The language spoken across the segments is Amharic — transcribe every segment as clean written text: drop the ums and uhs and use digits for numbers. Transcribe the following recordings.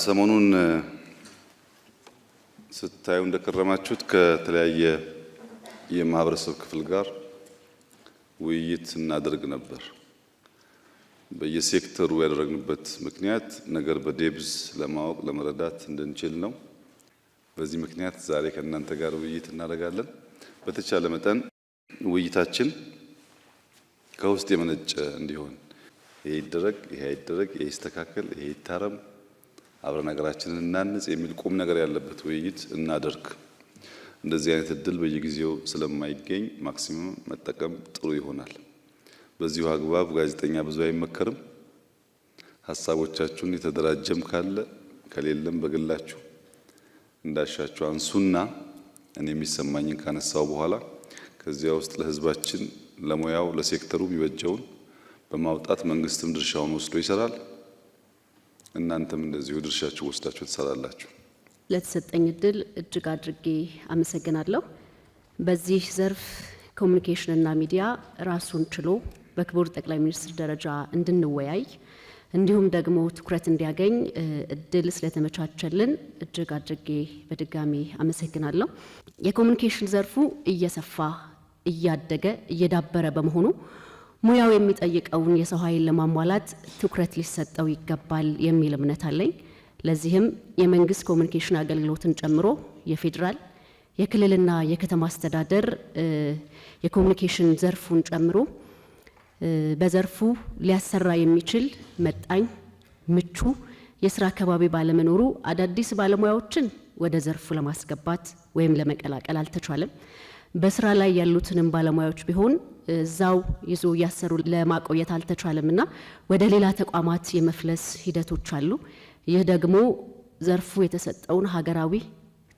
ሰሞኑን ስታዩ እንደከረማችሁት ከተለያየ የማህበረሰብ ክፍል ጋር ውይይት እናደርግ ነበር። በየሴክተሩ ያደረግንበት ምክንያት ነገር በ depth ለማወቅ ለመረዳት እንድንችል ነው። በዚህ ምክንያት ዛሬ ከእናንተ ጋር ውይይት እናደርጋለን። በተቻለ መጠን ውይይታችን ከውስጥ የመነጨ እንዲሆን ይሄ ይደረግ፣ ይሄ አይደረግ፣ ይሄ ይስተካከል፣ ይሄ ይታረም፣ አብረን ሀገራችንን እናንጽ የሚል ቁም ነገር ያለበት ውይይት እናደርግ። እንደዚህ አይነት እድል በየጊዜው ስለማይገኝ maximum መጠቀም ጥሩ ይሆናል። በዚሁ አግባብ ጋዜጠኛ ብዙ አይመከርም። ሀሳቦቻችሁን የተደራጀም ካለ ከሌለም በግላችሁ እንዳሻችሁ አንሱና እኔ የሚሰማኝን ካነሳው በኋላ ከዚያ ውስጥ ለሕዝባችን፣ ለሙያው፣ ለሴክተሩ የሚበጀውን በማውጣት መንግስትም ድርሻውን ወስዶ ይሰራል። እናንተም እንደዚሁ ድርሻችሁ ወስዳችሁ ትሰራላችሁ። ለተሰጠኝ እድል እጅግ አድርጌ አመሰግናለሁ። በዚህ ዘርፍ ኮሚኒኬሽንና ሚዲያ ራሱን ችሎ በክቡር ጠቅላይ ሚኒስትር ደረጃ እንድንወያይ እንዲሁም ደግሞ ትኩረት እንዲያገኝ እድል ስለተመቻቸልን እጅግ አድርጌ በድጋሚ አመሰግናለሁ። የኮሚኒኬሽን ዘርፉ እየሰፋ፣ እያደገ፣ እየዳበረ በመሆኑ ሙያው የሚጠይቀውን የሰው ኃይል ለማሟላት ትኩረት ሊሰጠው ይገባል የሚል እምነት አለኝ። ለዚህም የመንግስት ኮሚኒኬሽን አገልግሎትን ጨምሮ የፌዴራል፣ የክልልና የከተማ አስተዳደር የኮሚኒኬሽን ዘርፉን ጨምሮ በዘርፉ ሊያሰራ የሚችል መጣኝ፣ ምቹ የስራ አካባቢ ባለመኖሩ አዳዲስ ባለሙያዎችን ወደ ዘርፉ ለማስገባት ወይም ለመቀላቀል አልተቻለም። በስራ ላይ ያሉትንም ባለሙያዎች ቢሆን እዛው ይዞ እያሰሩ ለማቆየት አልተቻለም እና ወደ ሌላ ተቋማት የመፍለስ ሂደቶች አሉ። ይህ ደግሞ ዘርፉ የተሰጠውን ሀገራዊ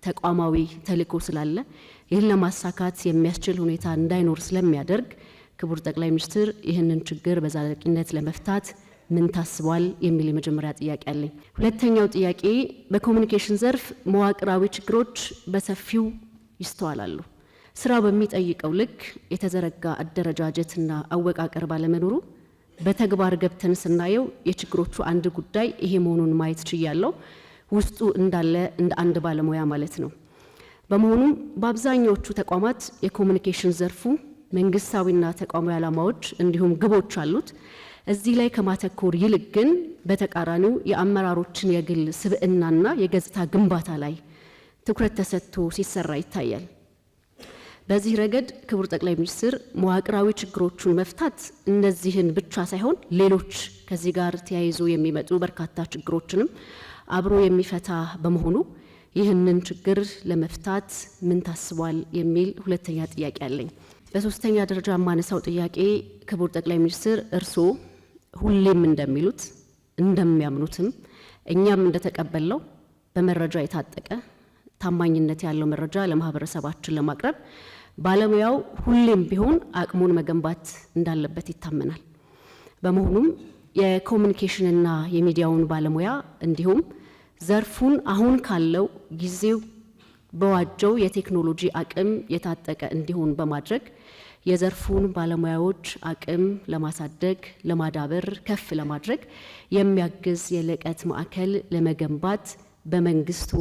ተቋማዊ ተልዕኮ ስላለ ይህን ለማሳካት የሚያስችል ሁኔታ እንዳይኖር ስለሚያደርግ ክቡር ጠቅላይ ሚኒስትር ይህንን ችግር በዘላቂነት ለመፍታት ምን ታስቧል የሚል የመጀመሪያ ጥያቄ አለኝ። ሁለተኛው ጥያቄ በኮሚኒኬሽን ዘርፍ መዋቅራዊ ችግሮች በሰፊው ይስተዋላሉ። ስራው በሚጠይቀው ልክ የተዘረጋ አደረጃጀትና አወቃቀር ባለመኖሩ በተግባር ገብተን ስናየው የችግሮቹ አንድ ጉዳይ ይሄ መሆኑን ማየት ችያለሁ። ውስጡ እንዳለ እንደ አንድ ባለሙያ ማለት ነው። በመሆኑም በአብዛኛዎቹ ተቋማት የኮሚኒኬሽን ዘርፉ መንግስታዊና ተቋማዊ ዓላማዎች እንዲሁም ግቦች አሉት። እዚህ ላይ ከማተኮር ይልቅ ግን በተቃራኒው የአመራሮችን የግል ስብዕናና የገጽታ ግንባታ ላይ ትኩረት ተሰጥቶ ሲሰራ ይታያል። በዚህ ረገድ ክቡር ጠቅላይ ሚኒስትር መዋቅራዊ ችግሮቹን መፍታት እነዚህን ብቻ ሳይሆን ሌሎች ከዚህ ጋር ተያይዞ የሚመጡ በርካታ ችግሮችንም አብሮ የሚፈታ በመሆኑ ይህንን ችግር ለመፍታት ምን ታስቧል የሚል ሁለተኛ ጥያቄ አለኝ። በሶስተኛ ደረጃ የማነሳው ጥያቄ ክቡር ጠቅላይ ሚኒስትር እርስዎ ሁሌም እንደሚሉት፣ እንደሚያምኑትም፣ እኛም እንደተቀበልነው በመረጃ የታጠቀ ታማኝነት ያለው መረጃ ለማህበረሰባችን ለማቅረብ ባለሙያው ሁሌም ቢሆን አቅሙን መገንባት እንዳለበት ይታመናል። በመሆኑም የኮሚኒኬሽንና የሚዲያውን ባለሙያ እንዲሁም ዘርፉን አሁን ካለው ጊዜው በዋጀው የቴክኖሎጂ አቅም የታጠቀ እንዲሆን በማድረግ የዘርፉን ባለሙያዎች አቅም ለማሳደግ፣ ለማዳበር፣ ከፍ ለማድረግ የሚያግዝ የልዕቀት ማዕከል ለመገንባት በመንግስቱ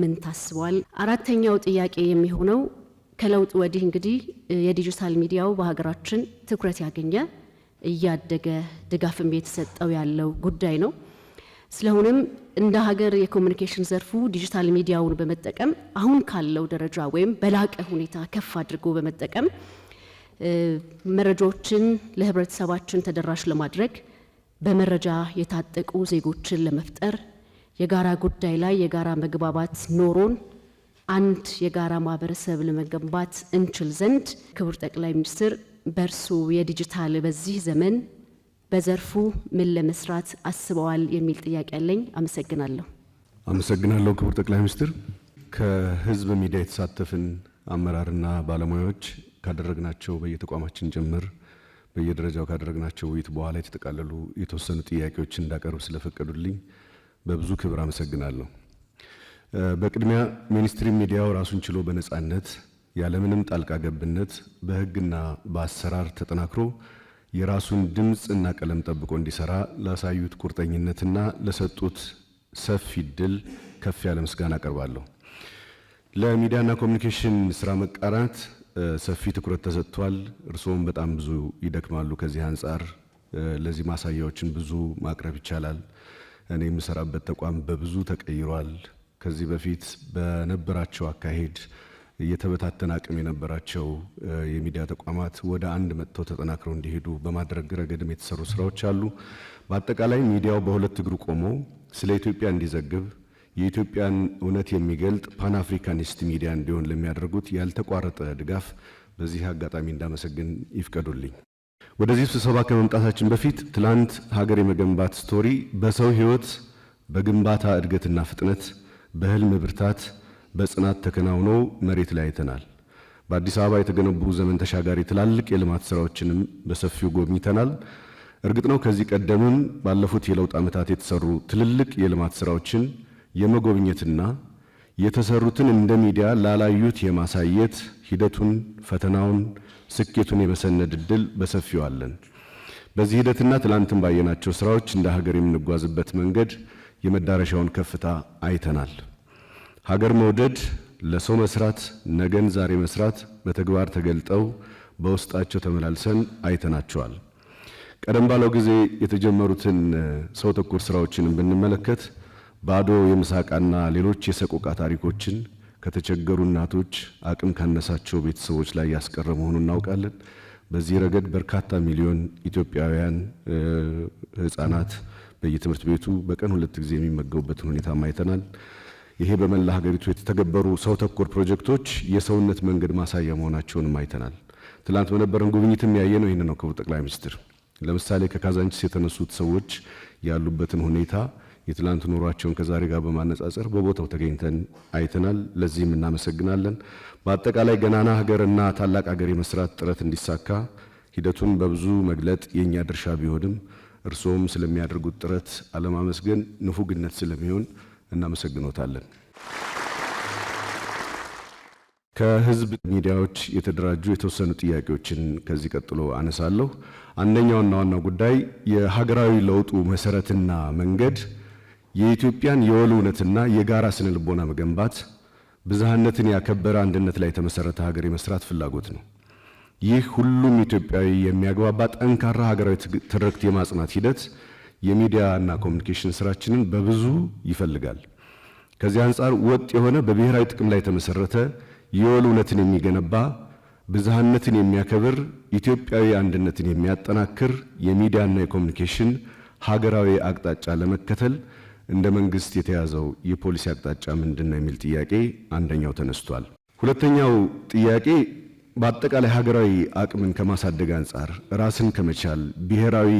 ምን ታስቧል? አራተኛው ጥያቄ የሚሆነው ከለውጥ ወዲህ እንግዲህ የዲጂታል ሚዲያው በሀገራችን ትኩረት ያገኘ፣ እያደገ፣ ድጋፍም የተሰጠው ያለው ጉዳይ ነው። ስለሆነም እንደ ሀገር የኮሚኒኬሽን ዘርፉ ዲጂታል ሚዲያውን በመጠቀም አሁን ካለው ደረጃ ወይም በላቀ ሁኔታ ከፍ አድርጎ በመጠቀም መረጃዎችን ለህብረተሰባችን ተደራሽ ለማድረግ፣ በመረጃ የታጠቁ ዜጎችን ለመፍጠር፣ የጋራ ጉዳይ ላይ የጋራ መግባባት ኖሮን አንድ የጋራ ማህበረሰብ ለመገንባት እንችል ዘንድ ክቡር ጠቅላይ ሚኒስትር በእርሱ የዲጂታል በዚህ ዘመን በዘርፉ ምን ለመስራት አስበዋል የሚል ጥያቄ አለኝ። አመሰግናለሁ። አመሰግናለሁ ክቡር ጠቅላይ ሚኒስትር። ከህዝብ ሚዲያ የተሳተፍን አመራርና ባለሙያዎች ካደረግናቸው በየተቋማችን ጭምር በየደረጃው ካደረግናቸው ውይይት በኋላ የተጠቃለሉ የተወሰኑ ጥያቄዎች እንዳቀርብ ስለፈቀዱልኝ በብዙ ክብር አመሰግናለሁ። በቅድሚያ mainstream ሚዲያው ራሱን ችሎ በነጻነት ያለምንም ጣልቃ ገብነት በህግና በአሰራር ተጠናክሮ የራሱን ድምፅ እና ቀለም ጠብቆ እንዲሰራ ላሳዩት ቁርጠኝነትና ለሰጡት ሰፊ እድል ከፍ ያለ ምስጋና አቀርባለሁ። ለሚዲያና ኮሚኒኬሽን ስራ መቃናት ሰፊ ትኩረት ተሰጥቷል። እርስዎም በጣም ብዙ ይደክማሉ። ከዚህ አንጻር ለዚህ ማሳያዎችን ብዙ ማቅረብ ይቻላል። እኔ የምሰራበት ተቋም በብዙ ተቀይሯል። ከዚህ በፊት በነበራቸው አካሄድ የተበታተነ አቅም የነበራቸው የሚዲያ ተቋማት ወደ አንድ መጥተው ተጠናክረው እንዲሄዱ በማድረግ ረገድም የተሰሩ ስራዎች አሉ። በአጠቃላይ ሚዲያው በሁለት እግሩ ቆሞ ስለ ኢትዮጵያ እንዲዘግብ፣ የኢትዮጵያን እውነት የሚገልጥ ፓን አፍሪካኒስት ሚዲያ እንዲሆን ለሚያደርጉት ያልተቋረጠ ድጋፍ በዚህ አጋጣሚ እንዳመሰግን ይፍቀዱልኝ። ወደዚህ ስብሰባ ከመምጣታችን በፊት ትላንት ሀገር የመገንባት story በሰው ሕይወት በግንባታ እድገትና ፍጥነት፣ በህልም ብርታት፣ በጽናት ተከናውኖ መሬት ላይ አይተናል። በአዲስ አበባ የተገነቡ ዘመን ተሻጋሪ ትላልቅ የልማት ስራዎችንም በሰፊው ጎብኝተናል። እርግጥ ነው ከዚህ ቀደምም ባለፉት የለውጥ ዓመታት የተሰሩ ትልልቅ የልማት ስራዎችን የመጎብኘትና የተሰሩትን እንደ ሚዲያ ላላዩት የማሳየት ሂደቱን፣ ፈተናውን፣ ስኬቱን የመሰነድ እድል በሰፊው አለን። በዚህ ሂደትና ትላንትን ባየናቸው ስራዎች እንደ ሀገር የምንጓዝበት መንገድ የመዳረሻውን ከፍታ አይተናል። ሀገር መውደድ፣ ለሰው መስራት፣ ነገን ዛሬ መስራት በተግባር ተገልጠው በውስጣቸው ተመላልሰን አይተናቸዋል። ቀደም ባለው ጊዜ የተጀመሩትን ሰው ተኮር ስራዎችንም ብንመለከት ባዶ የምሳቃና ሌሎች የሰቆቃ ታሪኮችን ከተቸገሩ እናቶች፣ አቅም ካነሳቸው ቤተሰቦች ላይ ያስቀረ መሆኑን እናውቃለን። በዚህ ረገድ በርካታ ሚሊዮን ኢትዮጵያውያን ሕፃናት በየትምህርት ቤቱ በቀን ሁለት ጊዜ የሚመገቡበትን ሁኔታ አይተናል። ይሄ በመላ ሀገሪቱ የተተገበሩ ሰው ተኮር ፕሮጀክቶች የሰውነት መንገድ ማሳያ መሆናቸውንም አይተናል። ትላንት በነበረን ጉብኝትም ያየነው ይህን ነው። ክቡር ጠቅላይ ሚኒስትር፣ ለምሳሌ ከካዛንቺስ የተነሱት ሰዎች ያሉበትን ሁኔታ የትላንት ኑሯቸውን ከዛሬ ጋር በማነጻጸር በቦታው ተገኝተን አይተናል። ለዚህም እናመሰግናለን። በአጠቃላይ ገናና ሀገርና ታላቅ ሀገር የመስራት ጥረት እንዲሳካ ሂደቱን በብዙ መግለጥ የእኛ ድርሻ ቢሆንም እርስዎም ስለሚያደርጉት ጥረት አለማመስገን ንፉግነት ስለሚሆን እናመሰግኖታለን። ከህዝብ ሚዲያዎች የተደራጁ የተወሰኑ ጥያቄዎችን ከዚህ ቀጥሎ አነሳለሁ። አንደኛውና ዋናው ጉዳይ የሀገራዊ ለውጡ መሰረትና መንገድ የኢትዮጵያን የወል እውነትና የጋራ ስነ ልቦና መገንባት፣ ብዝሃነትን ያከበረ አንድነት ላይ የተመሰረተ ሀገር የመስራት ፍላጎት ነው። ይህ ሁሉም ኢትዮጵያዊ የሚያግባባ ጠንካራ ሀገራዊ ትርክት የማጽናት ሂደት የሚዲያ እና ኮሚኒኬሽን ስራችንን በብዙ ይፈልጋል። ከዚህ አንጻር ወጥ የሆነ በብሔራዊ ጥቅም ላይ የተመሰረተ የወል እውነትን የሚገነባ፣ ብዝሃነትን የሚያከብር፣ ኢትዮጵያዊ አንድነትን የሚያጠናክር የሚዲያና የኮሚኒኬሽን ሀገራዊ አቅጣጫ ለመከተል እንደ መንግስት የተያዘው የፖሊሲ አቅጣጫ ምንድን ነው የሚል ጥያቄ አንደኛው ተነስቷል። ሁለተኛው ጥያቄ በአጠቃላይ ሀገራዊ አቅምን ከማሳደግ አንጻር ራስን ከመቻል ብሔራዊ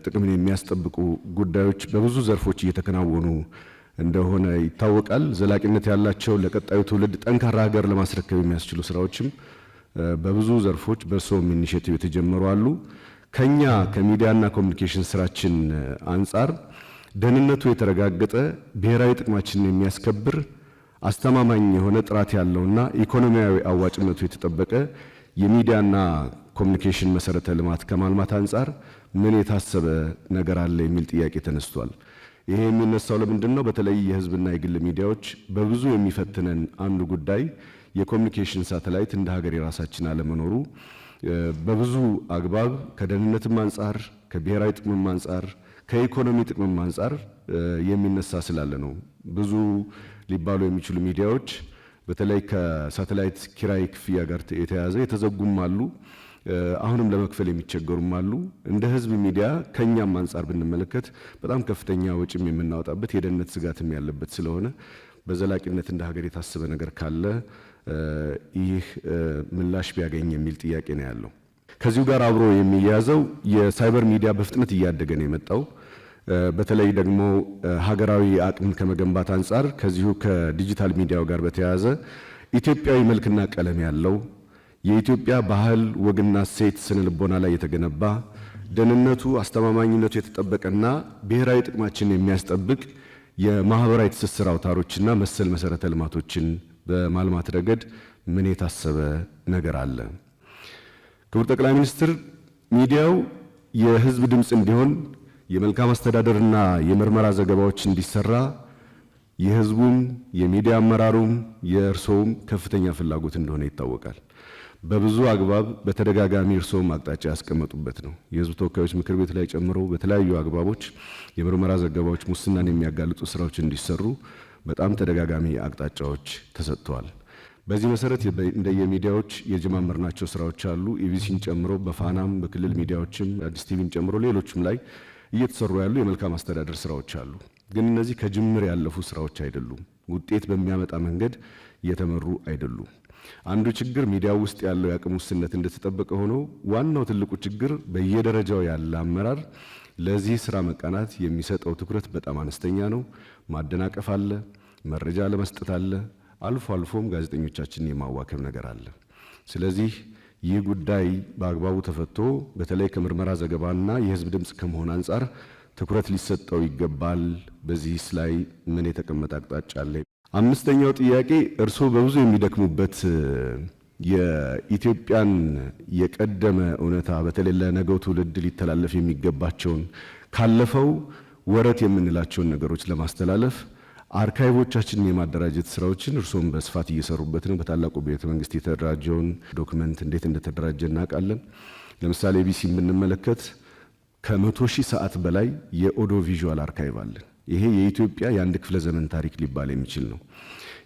ጥቅምን የሚያስጠብቁ ጉዳዮች በብዙ ዘርፎች እየተከናወኑ እንደሆነ ይታወቃል። ዘላቂነት ያላቸው ለቀጣዩ ትውልድ ጠንካራ ሀገር ለማስረከብ የሚያስችሉ ስራዎችም በብዙ ዘርፎች በእርስዎም initiative የተጀመሩ አሉ። ከኛ ከሚዲያና ኮሚኒኬሽን ስራችን አንጻር ደህንነቱ የተረጋገጠ፣ ብሔራዊ ጥቅማችንን የሚያስከብር፣ አስተማማኝ የሆነ፣ ጥራት ያለውና ኢኮኖሚያዊ አዋጭነቱ የተጠበቀ የሚዲያና ኮሚኒኬሽን መሰረተ ልማት ከማልማት አንጻር ምን የታሰበ ነገር አለ የሚል ጥያቄ ተነስቷል። ይሄ የሚነሳው ለምንድን ነው? በተለይ የህዝብና የግል ሚዲያዎች በብዙ የሚፈትነን አንዱ ጉዳይ የኮሚኒኬሽን ሳተላይት እንደ ሀገር የራሳችን አለመኖሩ በብዙ አግባብ ከደህንነትም አንጻር፣ ከብሔራዊ ጥቅምም አንጻር፣ ከኢኮኖሚ ጥቅምም አንጻር የሚነሳ ስላለ ነው። ብዙ ሊባሉ የሚችሉ ሚዲያዎች በተለይ ከሳተላይት ኪራይ ክፍያ ጋር የተያያዘ የተዘጉም አሉ። አሁንም ለመክፈል የሚቸገሩም አሉ። እንደ ህዝብ ሚዲያ ከኛም አንጻር ብንመለከት በጣም ከፍተኛ ወጪም የምናወጣበት የደህንነት ስጋትም ያለበት ስለሆነ በዘላቂነት እንደ ሀገር የታሰበ ነገር ካለ ይህ ምላሽ ቢያገኝ የሚል ጥያቄ ነው ያለው። ከዚሁ ጋር አብሮ የሚያያዘው የሳይበር ሚዲያ በፍጥነት እያደገ ነው የመጣው። በተለይ ደግሞ ሀገራዊ አቅምን ከመገንባት አንጻር ከዚሁ ከዲጂታል ሚዲያው ጋር በተያያዘ ኢትዮጵያዊ መልክና ቀለም ያለው፣ የኢትዮጵያ ባህል፣ ወግና እሴት ስነ ልቦና ላይ የተገነባ፣ ደህንነቱ አስተማማኝነቱ የተጠበቀና ብሔራዊ ጥቅማችንን የሚያስጠብቅ የማህበራዊ ትስስር አውታሮችና መሰል መሰረተ ልማቶችን በማልማት ረገድ ምን የታሰበ ነገር አለ? ክቡር ጠቅላይ ሚኒስትር፣ ሚዲያው የህዝብ ድምፅ እንዲሆን የመልካም አስተዳደርና የምርመራ ዘገባዎች እንዲሰራ የህዝቡም የሚዲያ አመራሩም የእርስዎም ከፍተኛ ፍላጎት እንደሆነ ይታወቃል። በብዙ አግባብ በተደጋጋሚ እርስዎም አቅጣጫ ያስቀመጡበት ነው። የህዝብ ተወካዮች ምክር ቤት ላይ ጨምሮ በተለያዩ አግባቦች የምርመራ ዘገባዎች ሙስናን የሚያጋልጡ ስራዎች እንዲሰሩ በጣም ተደጋጋሚ አቅጣጫዎች ተሰጥተዋል። በዚህ መሰረት እንደየሚዲያዎች የጀማመርናቸው ስራዎች አሉ። ኢቢሲን ጨምሮ በፋናም በክልል ሚዲያዎችም አዲስ ቲቪን ጨምሮ ሌሎችም ላይ እየተሰሩ ያሉ የመልካም አስተዳደር ስራዎች አሉ። ግን እነዚህ ከጅምር ያለፉ ስራዎች አይደሉም። ውጤት በሚያመጣ መንገድ እየተመሩ አይደሉም። አንዱ ችግር ሚዲያው ውስጥ ያለው የአቅም ውስንነት እንደተጠበቀ ሆኖ ዋናው ትልቁ ችግር በየደረጃው ያለ አመራር ለዚህ ስራ መቃናት የሚሰጠው ትኩረት በጣም አነስተኛ ነው። ማደናቀፍ አለ፣ መረጃ ለመስጠት አለ፣ አልፎ አልፎም ጋዜጠኞቻችንን የማዋከብ ነገር አለ። ስለዚህ ይህ ጉዳይ በአግባቡ ተፈቶ በተለይ ከምርመራ ዘገባና የህዝብ ድምፅ ከመሆን አንጻር ትኩረት ሊሰጠው ይገባል። በዚህስ ላይ ምን የተቀመጠ አቅጣጫ አለ? አምስተኛው ጥያቄ እርስዎ በብዙ የሚደክሙበት የኢትዮጵያን የቀደመ እውነታ በተለይ ለነገው ትውልድ ሊተላለፍ የሚገባቸውን ካለፈው ወረት የምንላቸውን ነገሮች ለማስተላለፍ archive ኦቻችንን የማደራጀት ስራዎችን እርስዎም በስፋት እየሰሩበት ነው። በታላቁ ቤተ መንግስት የተደራጀውን document እንዴት እንደተደራጀ እናውቃለን። ለምሳሌ ኢቢሲ ብንመለከት ከ100,000 ሰዓት በላይ የ audio visual archive አለን። ይሄ የኢትዮጵያ የአንድ ክፍለ ዘመን ታሪክ ሊባል የሚችል ነው።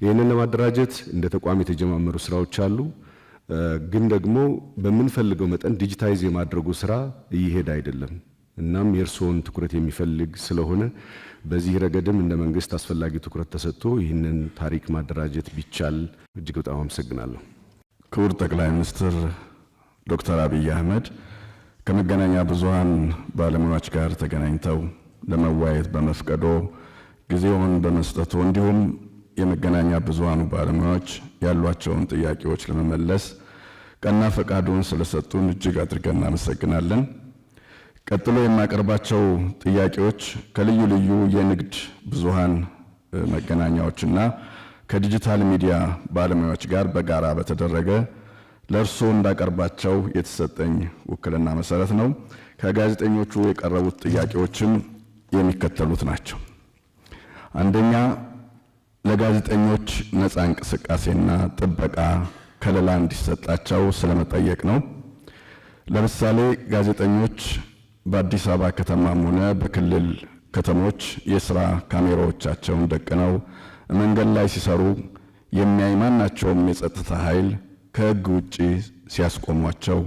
ይህንን ለማደራጀት እንደ ተቋም የተጀማመሩ ስራዎች አሉ። ግን ደግሞ በምንፈልገው መጠን digitize የማድረጉ ስራ እየሄደ አይደለም። እናም የእርስዎን ትኩረት የሚፈልግ ስለሆነ በዚህ ረገድም እንደ መንግስት አስፈላጊ ትኩረት ተሰጥቶ ይህንን ታሪክ ማደራጀት ቢቻል እጅግ በጣም አመሰግናለሁ። ክቡር ጠቅላይ ሚኒስትር ዶክተር አብይ አህመድ ከመገናኛ ብዙሃን ባለሙያዎች ጋር ተገናኝተው ለመወያየት በመፍቀዶ ጊዜውን በመስጠቱ እንዲሁም የመገናኛ ብዙሃኑ ባለሙያዎች ያሏቸውን ጥያቄዎች ለመመለስ ቀና ፈቃዱን ስለሰጡን እጅግ አድርገን እናመሰግናለን። ቀጥሎ የማቀርባቸው ጥያቄዎች ከልዩ ልዩ የንግድ ብዙሃን መገናኛዎችና ከዲጂታል ሚዲያ ባለሙያዎች ጋር በጋራ በተደረገ ለእርስዎ እንዳቀርባቸው የተሰጠኝ ውክልና መሰረት ነው። ከጋዜጠኞቹ የቀረቡት ጥያቄዎችም የሚከተሉት ናቸው። አንደኛ፣ ለጋዜጠኞች ነፃ እንቅስቃሴና ጥበቃ ከለላ እንዲሰጣቸው ስለመጠየቅ ነው። ለምሳሌ ጋዜጠኞች በአዲስ አበባ ከተማም ሆነ በክልል ከተሞች የስራ ካሜራዎቻቸውን ደቅነው መንገድ ላይ ሲሰሩ የሚያይ ማናቸውም የጸጥታ ኃይል ከሕግ ውጪ ሲያስቆሟቸው፣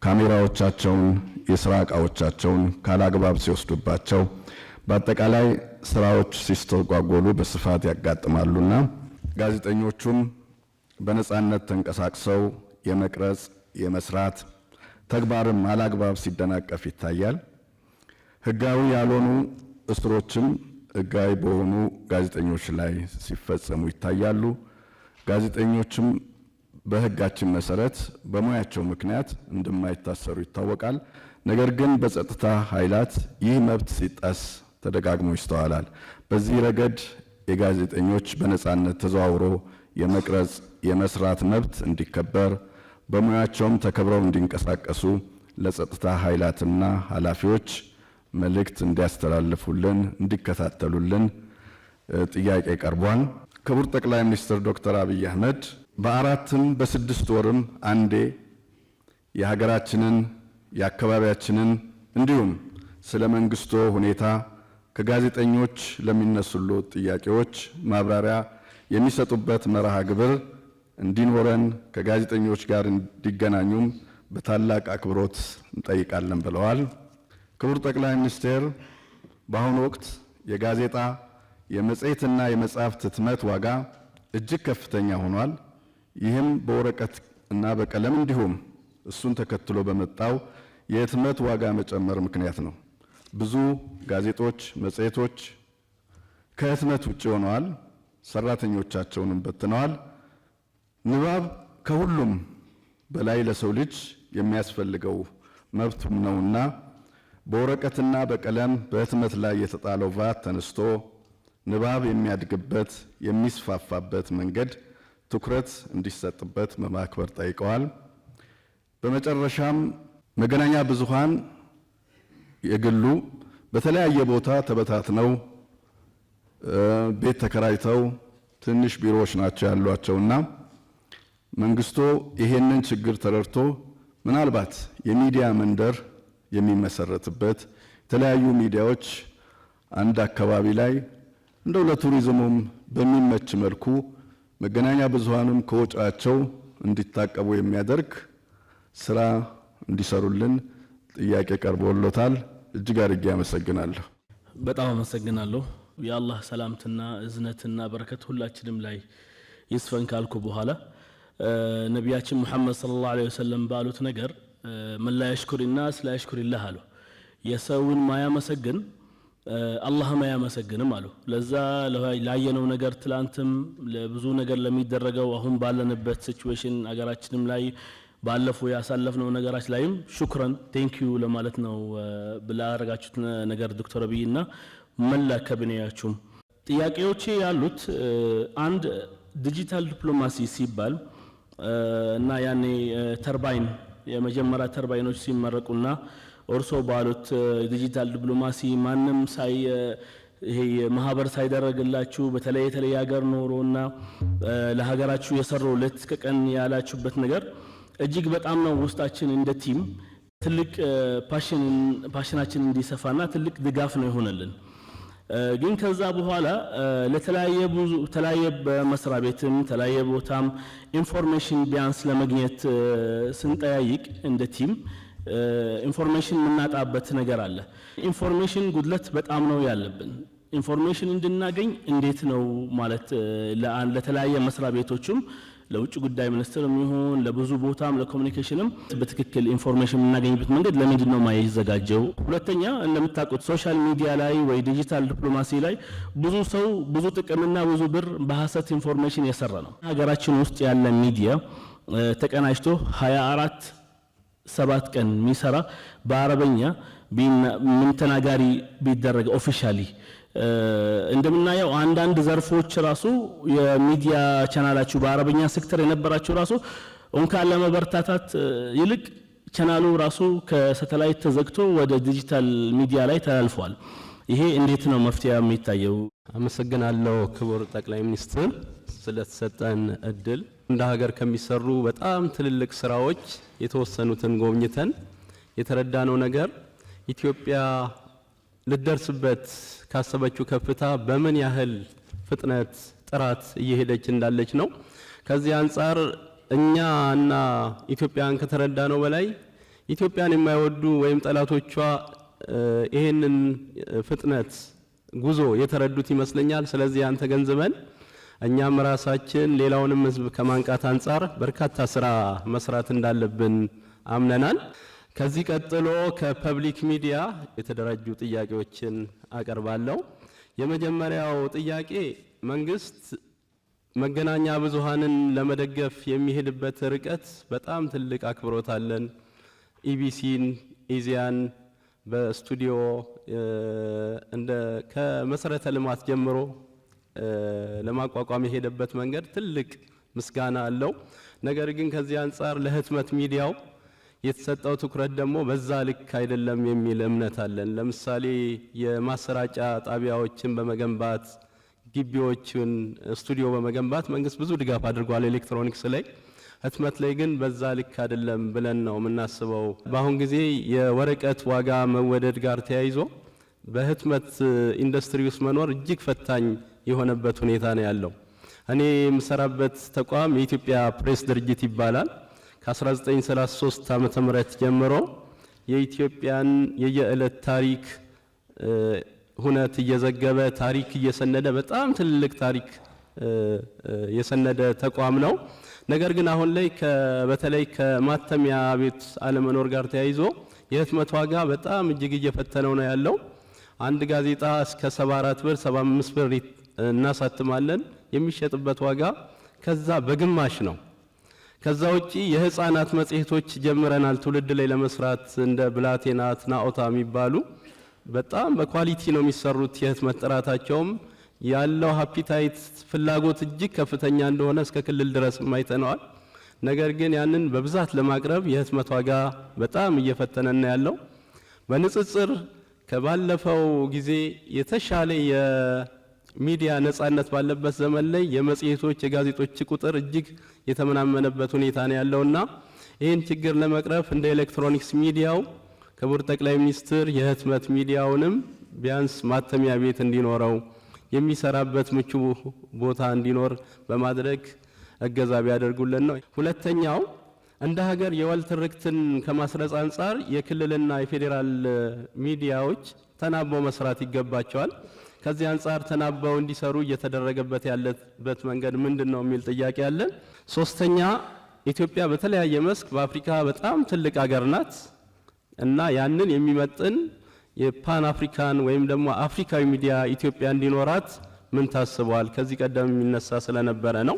ካሜራዎቻቸውን፣ የስራ ዕቃዎቻቸውን ካላግባብ ሲወስዱባቸው፣ በአጠቃላይ ስራዎች ሲስተጓጎሉ በስፋት ያጋጥማሉና ጋዜጠኞቹም በነጻነት ተንቀሳቅሰው የመቅረጽ የመስራት ተግባርም አላግባብ ሲደናቀፍ ይታያል። ህጋዊ ያልሆኑ እስሮችም ህጋዊ በሆኑ ጋዜጠኞች ላይ ሲፈጸሙ ይታያሉ። ጋዜጠኞችም በህጋችን መሰረት በሙያቸው ምክንያት እንደማይታሰሩ ይታወቃል። ነገር ግን በጸጥታ ኃይላት ይህ መብት ሲጣስ ተደጋግሞ ይስተዋላል። በዚህ ረገድ የጋዜጠኞች በነጻነት ተዘዋውሮ የመቅረጽ የመስራት መብት እንዲከበር በሙያቸውም ተከብረው እንዲንቀሳቀሱ ለጸጥታ ኃይላትና ኃላፊዎች መልእክት እንዲያስተላልፉልን እንዲከታተሉልን ጥያቄ ቀርቧል። ክቡር ጠቅላይ ሚኒስትር ዶክተር አብይ አህመድ በአራትም በስድስት ወርም አንዴ የሀገራችንን የአካባቢያችንን እንዲሁም ስለ መንግስቶ ሁኔታ ከጋዜጠኞች ለሚነሱሉ ጥያቄዎች ማብራሪያ የሚሰጡበት መርሃ ግብር እንዲኖረን ከጋዜጠኞች ጋር እንዲገናኙም በታላቅ አክብሮት እንጠይቃለን ብለዋል። ክቡር ጠቅላይ ሚኒስትር በአሁኑ ወቅት የጋዜጣ የመጽሔትና የመጽሐፍት ህትመት ዋጋ እጅግ ከፍተኛ ሆኗል። ይህም በወረቀት እና በቀለም እንዲሁም እሱን ተከትሎ በመጣው የህትመት ዋጋ መጨመር ምክንያት ነው። ብዙ ጋዜጦች፣ መጽሔቶች ከህትመት ውጭ ሆነዋል። ሰራተኞቻቸውንም በትነዋል። ንባብ ከሁሉም በላይ ለሰው ልጅ የሚያስፈልገው መብቱም ነውና በወረቀትና በቀለም በህትመት ላይ የተጣለው ቫት ተነስቶ ንባብ የሚያድግበት የሚስፋፋበት መንገድ ትኩረት እንዲሰጥበት በማክበር ጠይቀዋል። በመጨረሻም መገናኛ ብዙሃን የግሉ በተለያየ ቦታ ተበታትነው ቤት ተከራይተው ትንሽ ቢሮዎች ናቸው ያሏቸውና መንግስቶ ይሄንን ችግር ተረድቶ ምናልባት የሚዲያ መንደር የሚመሰረትበት፣ የተለያዩ ሚዲያዎች አንድ አካባቢ ላይ እንደው ለቱሪዝሙም በሚመች መልኩ መገናኛ ብዙሃኑም ከወጪያቸው እንዲታቀቡ የሚያደርግ ስራ እንዲሰሩልን ጥያቄ ቀርቦሎታል። እጅግ አድርጌ አመሰግናለሁ። በጣም አመሰግናለሁ። የአላህ ሰላምትና እዝነትና በረከት ሁላችንም ላይ ይስፈን ካልኩ በኋላ፣ ነቢያችን ሙሐመድ ሰለላሁ ዐለይሂ ወሰለም ባሉት ነገር من لا يشكر الناس لا يشكر الله አሉ። የሰውን ማያመሰግን አላህም አያመሰግንም አሉ። ለዛ ላየነው ነገር፣ ትላንትም ለብዙ ነገር ለሚደረገው፣ አሁን ባለንበት situation አገራችንም ላይ ባለፉ ያሳለፍነው ነገራች ላይም شكرا، thank you ለማለት ነው ላደረጋችሁት ነገር ዶክተር አብይና መላ ካቢኔያችሁም። ጥያቄዎቼ ያሉት አንድ ዲጂታል ዲፕሎማሲ ሲባል እና ያኔ ተርባይን የመጀመሪያ ተርባይኖች ሲመረቁና እርሶ ባሉት ዲጂታል ዲፕሎማሲ ማንም ሳይ ይሄ ማህበር ሳይደረግላችሁ በተለይ የተለየ ሀገር ኖሮና ለሀገራችሁ የሰሩ ሌት ከቀን ያላችሁበት ነገር እጅግ በጣም ነው ውስጣችን እንደ team ትልቅ passion ኣችን እንዲሰፋና ትልቅ ድጋፍ ነው የሆነልን። ግን ከዛ በኋላ ለተለያየ ብዙ ተለያየ በመስሪያ ቤትም ተለያየ ቦታም information ቢያንስ ለማግኘት ስንጠያይቅ እንደ team information የምናጣበት ነገር አለ። Information ጉድለት በጣም ነው ያለብን። Information እንድናገኝ እንዴት ነው ማለት ለተለያየ መስሪያ ቤቶችም፣ ለውጭ ጉዳይ ሚኒስትርም ይሁን ለብዙ ቦታም ለ communication ም በትክክል information የምናገኝበት መንገድ ለምንድን ነው ማይዘጋጀው? ሁለተኛ እንደምታውቁት social media ላይ ወይ ዲጂታል ዲፕሎማሲ ላይ ብዙ ሰው ብዙ ጥቅምና ብዙ ብር በሀሰት information የሰራ ነው። ሀገራችን ውስጥ ያለ ሚዲያ ተቀናጅቶ 24 7 ቀን የሚሰራ በአረበኛ ምን ተናጋሪ ቢደረግ፣ officially እንደምናየው አንዳንድ ዘርፎች ራሱ የሚዲያ ቻናላችሁ በአረበኛ ሴክተር የነበራችሁ ራሱ እንኳን ለመበርታታት ይልቅ ቻናሉ ራሱ ከሳተላይት ተዘግቶ ወደ ዲጂታል ሚዲያ ላይ ተላልፏል። ይሄ እንዴት ነው መፍትሄ የሚታየው? አመሰግናለሁ ክቡር ጠቅላይ ሚኒስትር ስለተሰጠን እድል። እንደ ሀገር ከሚሰሩ በጣም ትልልቅ ስራዎች የተወሰኑትን ጎብኝተን የተረዳነው ነገር ኢትዮጵያ ልትደርስበት ካሰበችው ከፍታ በምን ያህል ፍጥነት፣ ጥራት እየሄደች እንዳለች ነው። ከዚህ አንጻር እኛ እና ኢትዮጵያን ከተረዳነው በላይ ኢትዮጵያን የማይወዱ ወይም ጠላቶቿ ይሄንን ፍጥነት ጉዞ የተረዱት ይመስለኛል። ስለዚህ ያን ተገንዝበን እኛም ራሳችን ሌላውንም ሕዝብ ከማንቃት አንጻር በርካታ ስራ መስራት እንዳለብን አምነናል። ከዚህ ቀጥሎ ከ public media የተደራጁ ጥያቄዎችን አቀርባለሁ። የመጀመሪያው ጥያቄ መንግስት መገናኛ ብዙሃንን ለመደገፍ የሚሄድበት ርቀት በጣም ትልቅ አክብሮት አለን። ኢቢሲን፣ ኢዜአን በስቱዲዮ እንደ ከመሰረተ ልማት ጀምሮ ለማቋቋም የሄደበት መንገድ ትልቅ ምስጋና አለው። ነገር ግን ከዚህ አንጻር ለህትመት ሚዲያው የተሰጠው ትኩረት ደግሞ በዛ ልክ አይደለም የሚል እምነት አለን። ለምሳሌ የማሰራጫ ጣቢያዎችን በመገንባት፣ ግቢዎችን ስቱዲዮ በመገንባት መንግስት ብዙ ድጋፍ አድርጓል ኤሌክትሮኒክስ ላይ። ህትመት ላይ ግን በዛ ልክ አይደለም ብለን ነው የምናስበው። በአሁን ጊዜ የወረቀት ዋጋ መወደድ ጋር ተያይዞ በህትመት ኢንዱስትሪ ውስጥ መኖር እጅግ ፈታኝ የሆነበት ሁኔታ ነው ያለው። እኔ የምሰራበት ተቋም የኢትዮጵያ ፕሬስ ድርጅት ይባላል። ከ1933 ዓመተ ምህረት ጀምሮ የኢትዮጵያን የየዕለት ታሪክ ሁነት እየዘገበ፣ ታሪክ እየሰነደ፣ በጣም ትልቅ ታሪክ የሰነደ ተቋም ነው። ነገር ግን አሁን ላይ በተለይ ከማተሚያ ቤት አለመኖር ጋር ተያይዞ የህትመት ዋጋ በጣም እጅግ እየፈተነው ነው ያለው። አንድ ጋዜጣ እስከ 74 ብር፣ 75 ብር እናሳትማለን። የሚሸጥበት ዋጋ ከዛ በግማሽ ነው። ከዛ ውጪ የህፃናት መጽሔቶች ጀምረናል ትውልድ ላይ ለመስራት፣ እንደ ብላቴናት፣ ናኦታ የሚባሉ በጣም በ quality ነው የሚሰሩት። የህትመት ጥራታቸውም ያለው appetite ፍላጎት እጅግ ከፍተኛ እንደሆነ እስከ ክልል ድረስ አይተነዋል። ነገር ግን ያንን በብዛት ለማቅረብ የህትመት ዋጋ በጣም እየፈተነን ያለው። በንጽጽር ከባለፈው ጊዜ የተሻለ የሚዲያ ነጻነት ባለበት ዘመን ላይ የመጽሔቶች፣ የጋዜጦች ቁጥር እጅግ የተመናመነበት ሁኔታ ነው ያለውና ይህን ችግር ለመቅረፍ እንደ ኤሌክትሮኒክስ ሚዲያው ክቡር ጠቅላይ ሚኒስትር የህትመት ሚዲያውንም ቢያንስ ማተሚያ ቤት እንዲኖረው፣ የሚሰራበት ምቹ ቦታ እንዲኖር በማድረግ እገዛ ቢያደርጉልን ነው። ሁለተኛው፣ እንደ ሀገር የወል ትርክትን ከማስረጽ አንጻር የክልልና የፌዴራል ሚዲያዎች ተናበው መስራት ይገባቸዋል። ከዚህ አንጻር ተናበው እንዲሰሩ እየተደረገበት ያለበት መንገድ ምንድን ነው የሚል ጥያቄ አለን። ሶስተኛ፣ ኢትዮጵያ በተለያየ መስክ በአፍሪካ በጣም ትልቅ ሀገር ናት እና ያንን የሚመጥን የ Pan African ወይም ደግሞ አፍሪካዊ ሚዲያ ኢትዮጵያ እንዲኖራት ምን ታስቧል? ከዚህ ቀደም የሚነሳ ስለነበረ ነው።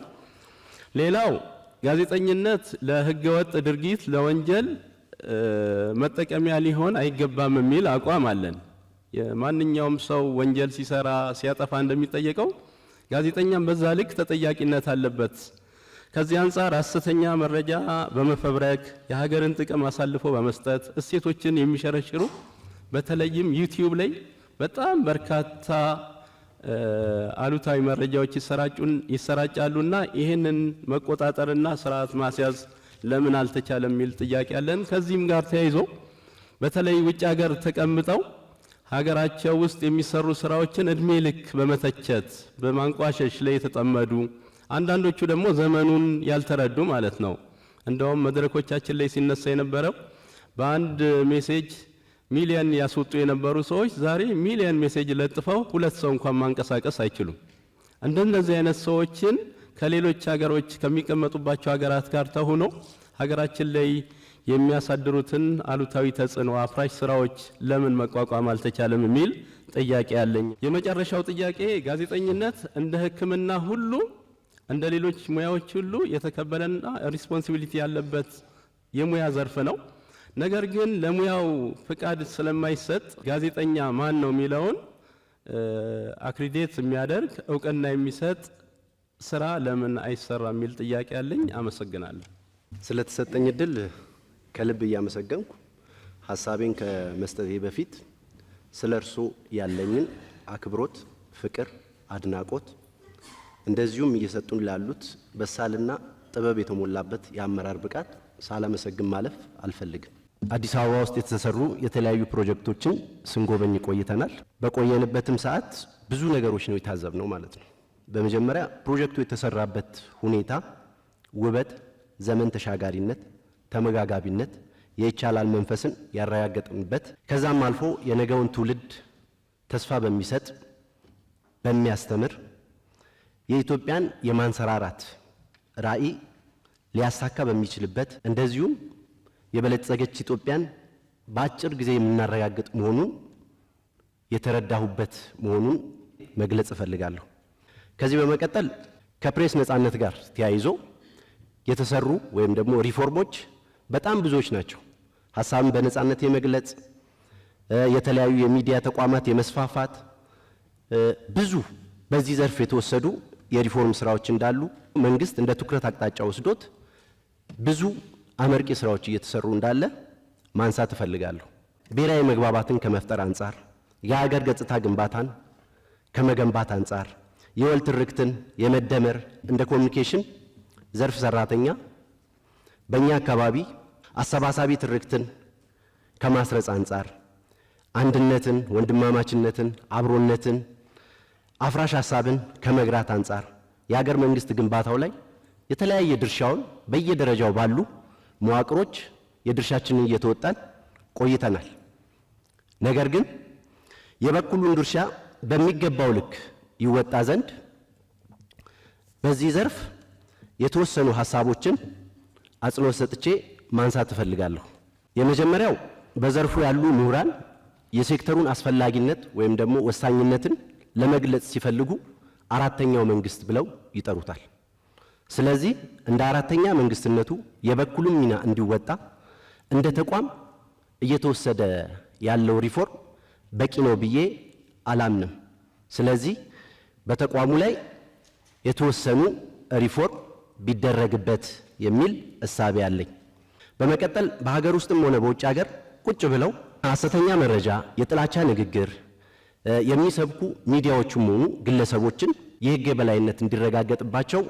ሌላው፣ ጋዜጠኝነት ለህገወጥ ድርጊት፣ ለወንጀል መጠቀሚያ ሊሆን አይገባም የሚል አቋም አለን። የማንኛውም ሰው ወንጀል ሲሰራ፣ ሲያጠፋ እንደሚጠየቀው ጋዜጠኛም በዛ ልክ ተጠያቂነት አለበት። ከዚህ አንጻር ሐሰተኛ መረጃ በመፈብረክ፣ የሀገርን ጥቅም አሳልፎ በመስጠት፣ እሴቶችን የሚሸረሽሩ፣ በተለይም ዩቲዩብ ላይ በጣም በርካታ አሉታዊ መረጃዎች ይሰራጫሉና ይህንን መቆጣጠርና ስርዓት ማስያዝ ለምን አልተቻለም የሚል ጥያቄ አለን። ከዚህም ጋር ተያይዞ በተለይ ውጭ ሀገር ተቀምጠው ሀገራቸው ውስጥ የሚሰሩ ስራዎችን እድሜ ልክ በመተቸት፣ በማንቋሸሽ ላይ የተጠመዱ፣ አንዳንዶቹ ደግሞ ዘመኑን ያልተረዱ ማለት ነው። እንደውም መድረኮቻችን ላይ ሲነሳ የነበረው በአንድ message ሚሊየን ያስወጡ የነበሩ ሰዎች ዛሬ ሚሊየን message ለጥፈው ሁለት ሰው እንኳን ማንቀሳቀስ አይችሉም። እንደነዚህ አይነት ሰዎችን ከሌሎች ሀገሮች ከሚቀመጡባቸው ሀገራት ጋር ተሆኖ ሀገራችን ላይ የሚያሳድሩትን አሉታዊ ተጽዕኖ፣ አፍራሽ ስራዎች ለምን መቋቋም አልተቻለም የሚል ጥያቄ አለኝ። የመጨረሻው ጥያቄ፣ ጋዜጠኝነት እንደ ሕክምና ሁሉ፣ እንደ ሌሎች ሙያዎች ሁሉ የተከበረና responsibility ያለበት የሙያ ዘርፍ ነው። ነገር ግን ለሙያው ፍቃድ ስለማይሰጥ ጋዜጠኛ ማን ነው የሚለውን accredit የሚያደርግ፣ እውቅና የሚሰጥ ስራ ለምን አይሰራ የሚል ጥያቄ አለኝ። አመሰግናለሁ። ስለተሰጠኝ እድል ከልብ እያመሰገንኩ ሀሳቤን ከመስጠቴ በፊት ስለ እርስዎ ያለኝን አክብሮት፣ ፍቅር፣ አድናቆት፣ እንደዚሁም እየሰጡን ላሉት በሳልና ጥበብ የተሞላበት የአመራር ብቃት ሳላመሰግን ማለፍ አልፈልግም። አዲስ አበባ ውስጥ የተሰሩ የተለያዩ ፕሮጀክቶችን ስንጎበኝ ቆይተናል። በቆየንበትም ሰዓት ብዙ ነገሮች ነው የታዘብነው ማለት ነው። በመጀመሪያ ፕሮጀክቱ የተሰራበት ሁኔታ ውበት፣ ዘመን ተሻጋሪነት፣ ተመጋጋቢነት፣ የይቻላል መንፈስን ያረጋገጥንበት፣ ከዛም አልፎ የነገውን ትውልድ ተስፋ በሚሰጥ፣ በሚያስተምር፣ የኢትዮጵያን የማንሰራራት ራዕይ ሊያሳካ በሚችልበት፣ እንደዚሁም የበለጸገች ኢትዮጵያን በአጭር ጊዜ የምናረጋግጥ መሆኑን የተረዳሁበት መሆኑን መግለጽ እፈልጋለሁ። ከዚህ በመቀጠል ከፕሬስ ነጻነት ጋር ተያይዞ የተሰሩ ወይም ደግሞ ሪፎርሞች በጣም ብዙዎች ናቸው። ሀሳብን በነጻነት የመግለጽ፣ የተለያዩ የሚዲያ ተቋማት የመስፋፋት፣ ብዙ በዚህ ዘርፍ የተወሰዱ የሪፎርም ስራዎች እንዳሉ፣ መንግስት እንደ ትኩረት አቅጣጫ ወስዶት ብዙ አመርቂ ስራዎች እየተሰሩ እንዳለ ማንሳት እፈልጋለሁ። ብሔራዊ መግባባትን ከመፍጠር አንጻር፣ የሀገር ገጽታ ግንባታን ከመገንባት አንጻር፣ የወል ትርክትን የመደመር፣ እንደ ኮሚኒኬሽን ዘርፍ ሰራተኛ በእኛ አካባቢ አሰባሳቢ ትርክትን ከማስረጽ አንጻር አንድነትን፣ ወንድማማችነትን፣ አብሮነትን፣ አፍራሽ ሀሳብን ከመግራት አንጻር የሀገር መንግስት ግንባታው ላይ የተለያየ ድርሻውን በየደረጃው ባሉ መዋቅሮች የድርሻችንን እየተወጣን ቆይተናል። ነገር ግን የበኩሉን ድርሻ በሚገባው ልክ ይወጣ ዘንድ በዚህ ዘርፍ የተወሰኑ ሀሳቦችን አጽንኦት ሰጥቼ ማንሳት እፈልጋለሁ። የመጀመሪያው፣ በዘርፉ ያሉ ምሁራን የሴክተሩን አስፈላጊነት ወይም ደግሞ ወሳኝነትን ለመግለጽ ሲፈልጉ አራተኛው መንግስት ብለው ይጠሩታል። ስለዚህ እንደ አራተኛ መንግስትነቱ የበኩሉን ሚና እንዲወጣ እንደ ተቋም እየተወሰደ ያለው ሪፎርም በቂ ነው ብዬ አላምንም። ስለዚህ በተቋሙ ላይ የተወሰኑ ሪፎርም ቢደረግበት የሚል እሳቤ አለኝ። በመቀጠል በሀገር ውስጥም ሆነ በውጭ ሀገር ቁጭ ብለው ሐሰተኛ መረጃ፣ የጥላቻ ንግግር የሚሰብኩ ሚዲያዎችም ሆኑ ግለሰቦችን የሕግ የበላይነት እንዲረጋገጥባቸው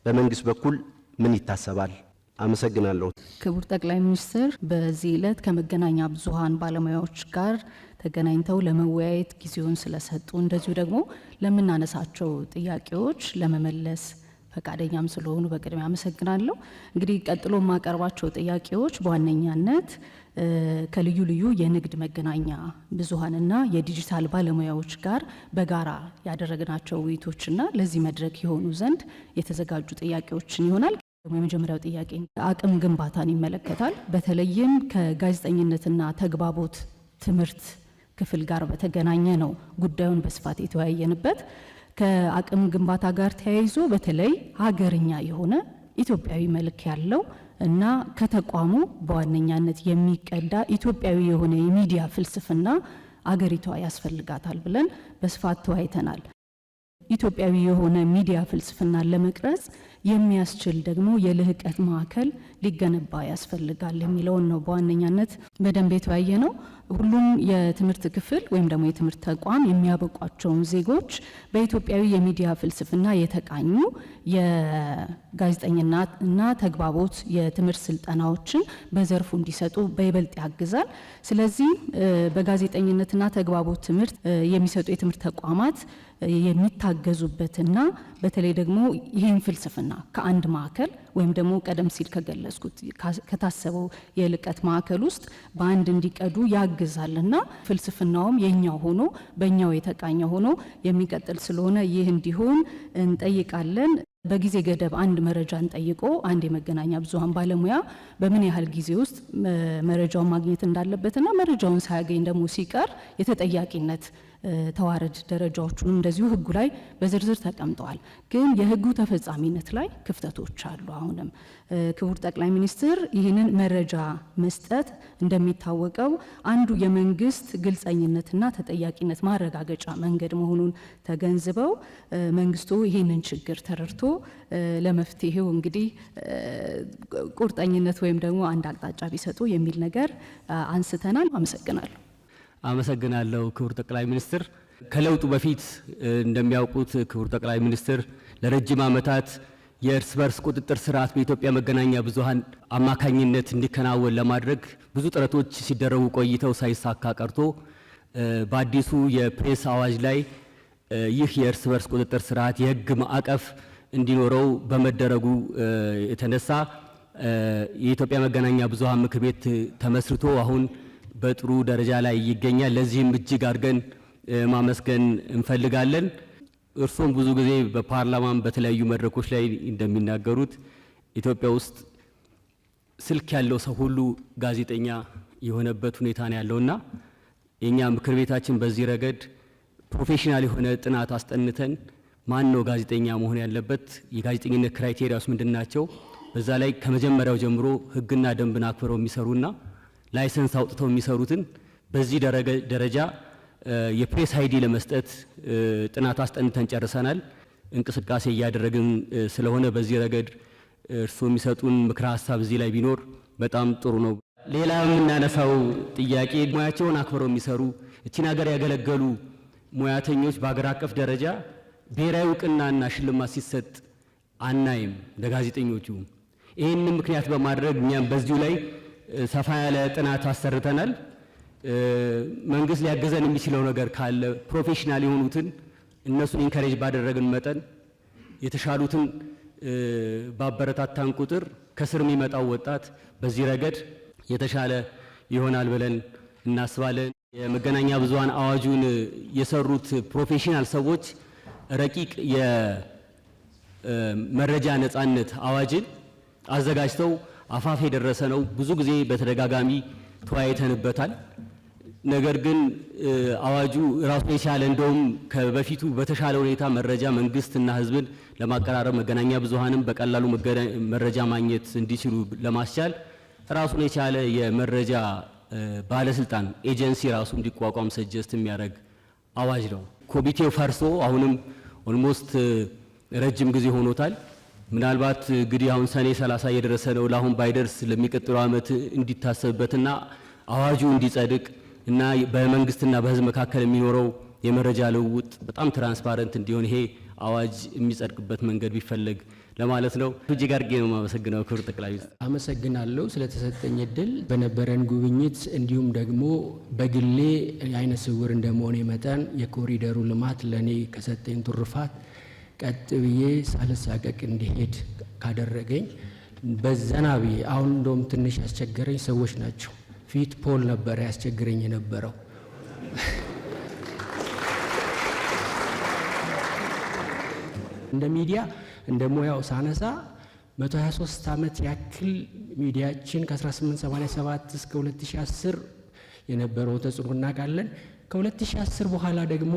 በመንግስት በኩል ምን ይታሰባል? አመሰግናለሁ። ክቡር ጠቅላይ ሚኒስትር፣ በዚህ ዕለት ከመገናኛ ብዙኃን ባለሙያዎች ጋር ተገናኝተው ለመወያየት ጊዜውን ስለሰጡ፣ እንደዚሁ ደግሞ ለምናነሳቸው ጥያቄዎች ለመመለስ ፈቃደኛም ስለሆኑ በቅድሚያ አመሰግናለሁ። እንግዲህ ቀጥሎ የማቀርባቸው ጥያቄዎች በዋነኛነት ከልዩ ልዩ የንግድ መገናኛ ብዙኃንና የዲጂታል ባለሙያዎች ጋር በጋራ ያደረግናቸው ውይይቶችና ለዚህ መድረክ የሆኑ ዘንድ የተዘጋጁ ጥያቄዎችን ይሆናል። የመጀመሪያው ጥያቄ አቅም ግንባታን ይመለከታል። በተለይም ከጋዜጠኝነትና ተግባቦት ትምህርት ክፍል ጋር በተገናኘ ነው ጉዳዩን በስፋት የተወያየንበት። ከአቅም ግንባታ ጋር ተያይዞ በተለይ ሀገርኛ የሆነ፣ ኢትዮጵያዊ መልክ ያለው እና ከተቋሙ በዋነኛነት የሚቀዳ ኢትዮጵያዊ የሆነ የሚዲያ ፍልስፍና አገሪቷ ያስፈልጋታል ብለን በስፋት ተወያይተናል። ኢትዮጵያዊ የሆነ ሚዲያ ፍልስፍናን ለመቅረጽ የሚያስችል ደግሞ የልህቀት ማዕከል ሊገነባ ያስፈልጋል የሚለውን ነው በዋነኛነት በደንብ የተወያየነው። ሁሉም የትምህርት ክፍል ወይም ደግሞ የትምህርት ተቋም የሚያበቋቸውን ዜጎች በኢትዮጵያዊ የሚዲያ ፍልስፍና የተቃኙ የጋዜጠኝነትና ተግባቦት የትምህርት ስልጠናዎችን በዘርፉ እንዲሰጡ በይበልጥ ያግዛል። ስለዚህ በጋዜጠኝነትና ተግባቦት ትምህርት የሚሰጡ የትምህርት ተቋማት የሚታገዙበትና በተለይ ደግሞ ይህን ፍልስፍና ከአንድ ማዕከል ወይም ደግሞ ቀደም ሲል ከገለጽኩት ከታሰበው የልቀት ማዕከል ውስጥ በአንድ እንዲቀዱ ያግዛልና ፍልስፍናውም የኛው ሆኖ፣ በእኛው የተቃኘ ሆኖ የሚቀጥል ስለሆነ ይህ እንዲሆን እንጠይቃለን። በጊዜ ገደብ አንድ መረጃን ጠይቆ አንድ የመገናኛ ብዙኃን ባለሙያ በምን ያህል ጊዜ ውስጥ መረጃውን ማግኘት እንዳለበትና መረጃውን ሳያገኝ ደግሞ ሲቀር የተጠያቂነት ተዋረድ ደረጃዎቹን እንደዚሁ ሕጉ ላይ በዝርዝር ተቀምጠዋል። ግን የሕጉ ተፈጻሚነት ላይ ክፍተቶች አሉ። አሁንም ክቡር ጠቅላይ ሚኒስትር፣ ይህንን መረጃ መስጠት እንደሚታወቀው አንዱ የመንግስት ግልጸኝነትና ተጠያቂነት ማረጋገጫ መንገድ መሆኑን ተገንዝበው መንግስቱ ይህንን ችግር ተረድቶ ለመፍትሄው እንግዲህ ቁርጠኝነት ወይም ደግሞ አንድ አቅጣጫ ቢሰጡ የሚል ነገር አንስተናል። አመሰግናለሁ። አመሰግናለሁ ክቡር ጠቅላይ ሚኒስትር። ከለውጡ በፊት እንደሚያውቁት ክቡር ጠቅላይ ሚኒስትር፣ ለረጅም ዓመታት የእርስ በርስ ቁጥጥር ስርዓት በኢትዮጵያ መገናኛ ብዙኃን አማካኝነት እንዲከናወን ለማድረግ ብዙ ጥረቶች ሲደረጉ ቆይተው ሳይሳካ ቀርቶ በአዲሱ የፕሬስ አዋጅ ላይ ይህ የእርስ በርስ ቁጥጥር ስርዓት የሕግ ማዕቀፍ እንዲኖረው በመደረጉ የተነሳ የኢትዮጵያ መገናኛ ብዙኃን ምክር ቤት ተመስርቶ አሁን በጥሩ ደረጃ ላይ ይገኛል። ለዚህም እጅግ አድርገን ማመስገን እንፈልጋለን። እርሶም ብዙ ጊዜ በፓርላማም በተለያዩ መድረኮች ላይ እንደሚናገሩት ኢትዮጵያ ውስጥ ስልክ ያለው ሰው ሁሉ ጋዜጠኛ የሆነበት ሁኔታ ነው ያለውና የእኛ ምክር ቤታችን በዚህ ረገድ professional የሆነ ጥናት አስጠንተን ማን ነው ጋዜጠኛ መሆን ያለበት፣ የጋዜጠኝነት criteria ዎች ምንድን ናቸው፣ በዛ ላይ ከመጀመሪያው ጀምሮ ሕግና ደንብን አክብረው የሚሰሩና license አውጥተው የሚሰሩትን በዚህ ደረጃ የ press ID ለመስጠት ጥናት አስጠንተን ጨርሰናል። እንቅስቃሴ እያደረግን ስለሆነ በዚህ ረገድ እርስዎ የሚሰጡን ምክረ ሀሳብ እዚህ ላይ ቢኖር በጣም ጥሩ ነው። ሌላ የምናነሳው ጥያቄ ሙያቸውን አክብረው የሚሰሩ፣ እቺን ሀገር ያገለገሉ ሙያተኞች በሀገር አቀፍ ደረጃ ብሔራዊ እውቅናና ሽልማት ሲሰጥ አናይም ለጋዜጠኞቹ። ይህንን ምክንያት በማድረግ እኛም በዚሁ ላይ ሰፋ ያለ ጥናት አሰርተናል። መንግስት ሊያግዘን የሚችለው ነገር ካለ professional የሆኑትን እነሱን encourage ባደረግን መጠን፣ የተሻሉትን ባበረታታን ቁጥር ከስር የሚመጣው ወጣት በዚህ ረገድ የተሻለ ይሆናል ብለን እናስባለን። የመገናኛ ብዙኃን አዋጁን የሰሩት professional ሰዎች ረቂቅ የመረጃ ነጻነት አዋጅን አዘጋጅተው አፋፍ የደረሰ ነው። ብዙ ጊዜ በተደጋጋሚ ተወያይተንበታል። ነገር ግን አዋጁ ራሱን የቻለ፣ እንደውም ከበፊቱ በተሻለ ሁኔታ መረጃ መንግስትና ሕዝብን ለማቀራረብ፣ መገናኛ ብዙኃንም በቀላሉ መረጃ ማግኘት እንዲችሉ ለማስቻል ራሱን የቻለ የመረጃ ባለስልጣን ኤጀንሲ ራሱ እንዲቋቋም suggest የሚያደርግ አዋጅ ነው። ኮሚቴው ፈርሶ አሁንም almost ረጅም ጊዜ ሆኖታል። ምናልባት እንግዲህ አሁን ሰኔ 30 እየደረሰ ነው። ለአሁን ባይደርስ ለሚቀጥለው ዓመት እንዲታሰብበትና አዋጁ እንዲጸድቅ እና በመንግስትና በህዝብ መካከል የሚኖረው የመረጃ ልውውጥ በጣም transparent እንዲሆን ይሄ አዋጅ የሚጸድቅበት መንገድ ቢፈለግ ለማለት ነው። እጅግ አድርጌ ነው የማመሰግነው ክቡር ጠቅላይ ሚኒስትር። አመሰግናለሁ ስለተሰጠኝ እድል። በነበረን ጉብኝት እንዲሁም ደግሞ በግሌ የዓይነ ስውር እንደመሆኔ መጠን የኮሪደሩ ልማት ለእኔ ከሰጠኝ ትሩፋት ቀጥ ብዬ ሳልሳቀቅ እንዲሄድ ካደረገኝ በዘና ብዬ አሁን እንደውም ትንሽ ያስቸገረኝ ሰዎች ናቸው። ፊት pole ነበረ ያስቸግረኝ የነበረው። እንደ ሚዲያ እንደ ሙያው ሳነሳ 123 ዓመት ያክል ሚዲያችን ከ1887 እስከ 2010 የነበረውን ተጽዕኖ እናውቃለን። ከ2010 በኋላ ደግሞ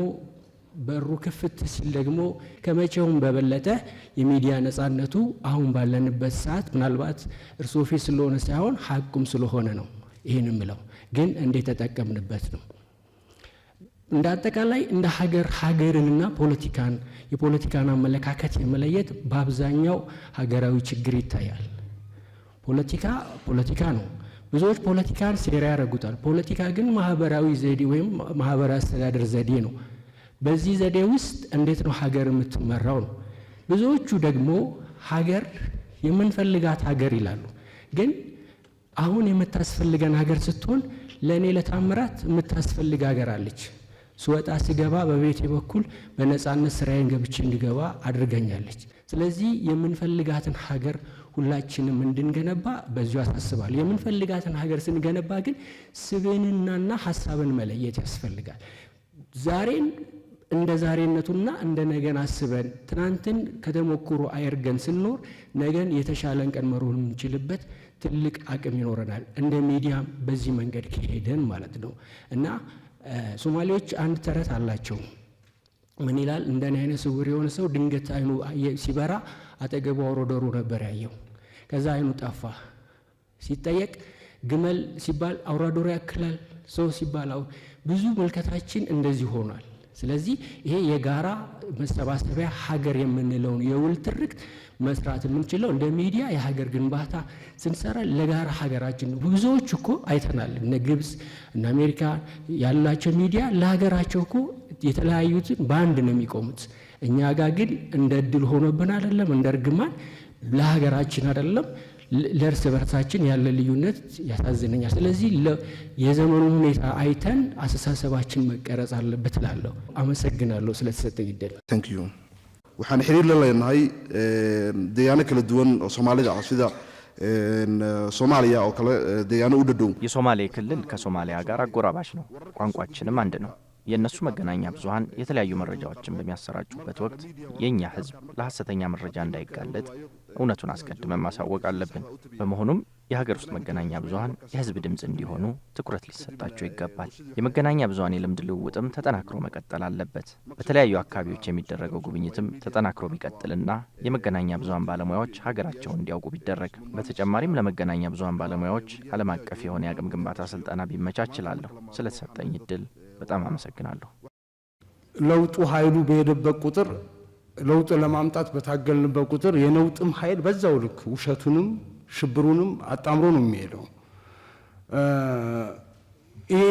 በሩ ክፍት ሲል ደግሞ ከመቼውም በበለጠ የሚዲያ ነጻነቱ አሁን ባለንበት ሰዓት ምናልባት እርስዎ ፊት ስለሆነ ሳይሆን ሀቁም ስለሆነ ነው ይህን የምለው፣ ግን እንዴት ተጠቀምንበት ነው። እንደ አጠቃላይ እንደ ሀገር ሀገርንና ፖለቲካን የፖለቲካን አመለካከት የመለየት በአብዛኛው ሀገራዊ ችግር ይታያል። ፖለቲካ ፖለቲካ ነው። ብዙዎች ፖለቲካን ሴራ ያደርጉታል። ፖለቲካ ግን ማህበራዊ ዘዴ ወይም ማህበራዊ አስተዳደር ዘዴ ነው። በዚህ ዘዴ ውስጥ እንዴት ነው ሀገር የምትመራው ነው። ብዙዎቹ ደግሞ ሀገር የምንፈልጋት ሀገር ይላሉ። ግን አሁን የምታስፈልገን ሀገር ስትሆን ለእኔ ለታምራት የምታስፈልግ ሀገር አለች። ስወጣ ስገባ በቤቴ በኩል በነፃነት ስራዬን ገብቼ እንድገባ አድርገኛለች። ስለዚህ የምንፈልጋትን ሀገር ሁላችንም እንድንገነባ በዚሁ አሳስባለሁ። የምንፈልጋትን ሀገር ስንገነባ ግን ስብዕናና ሀሳብን መለየት ያስፈልጋል። ዛሬን እንደ ዛሬነቱና እንደ ነገን አስበን ትናንትን ከተሞክሮ አየርገን ስንኖር ነገን የተሻለን ቀን መሮን የምንችልበት ትልቅ አቅም ይኖረናል። እንደ ሚዲያም በዚህ መንገድ ከሄደን ማለት ነው። እና ሶማሌዎች አንድ ተረት አላቸው። ምን ይላል? እንደኔ አይነ ስውር የሆነ ሰው ድንገት አይኑ ሲበራ አጠገቡ አውሮ ዶሮ ነበር ያየው። ከዛ አይኑ ጠፋ። ሲጠየቅ ግመል ሲባል አውራ ዶሮ ያክላል፣ ሰው ሲባል ብዙ መልከታችን እንደዚህ ሆኗል። ስለዚህ ይሄ የጋራ መሰባሰቢያ ሀገር የምንለውን የውል ትርክት መስራት የምንችለው እንደ ሚዲያ የሀገር ግንባታ ስንሰራ ለጋራ ሀገራችን ነው። ብዙዎች እኮ አይተናል። እነ ግብጽ እነ አሜሪካ ያላቸው ሚዲያ ለሀገራቸው እኮ የተለያዩትን በአንድ ነው የሚቆሙት። እኛ ጋር ግን እንደ እድል ሆኖብን አይደለም፣ እንደ እርግማን ለሀገራችን አይደለም፣ ለእርስ በርሳችን ያለ ልዩነት ያሳዝነኛል። ስለዚህ የዘመኑን ሁኔታ አይተን አስተሳሰባችን መቀረጽ አለበት እላለሁ። አመሰግናለሁ ስለተሰጠኝ እድል። Thank you. Waxaan xiriir la leenahay deegaano kala duwan oo Soomaalida ah, sida Soomaaliya oo kale, deegaano u dhadhow. የሶማሌ ክልል ከሶማሊያ ጋር አጎራባች ነው። ቋንቋችንም አንድ ነው። የእነሱ መገናኛ ብዙኃን የተለያዩ መረጃዎችን በሚያሰራጩበት ወቅት የእኛ ሕዝብ ለሐሰተኛ መረጃ እንዳይጋለጥ እውነቱን አስቀድመን ማሳወቅ አለብን። በመሆኑም የሀገር ውስጥ መገናኛ ብዙኃን የሕዝብ ድምፅ እንዲሆኑ ትኩረት ሊሰጣቸው ይገባል። የመገናኛ ብዙኃን የልምድ ልውውጥም ተጠናክሮ መቀጠል አለበት። በተለያዩ አካባቢዎች የሚደረገው ጉብኝትም ተጠናክሮ ቢቀጥልና የመገናኛ ብዙኃን ባለሙያዎች ሀገራቸውን እንዲያውቁ ቢደረግ፣ በተጨማሪም ለመገናኛ ብዙኃን ባለሙያዎች ዓለም አቀፍ የሆነ የአቅም ግንባታ ስልጠና ቢመቻች እላለሁ። ስለተሰጠኝ እድል በጣም አመሰግናለሁ። ለውጡ ኃይሉ በሄደበት ቁጥር፣ ለውጥ ለማምጣት በታገልንበት ቁጥር የነውጥም ኃይል በዛው ልክ ውሸቱንም ሽብሩንም አጣምሮ ነው የሚሄደው። ይሄ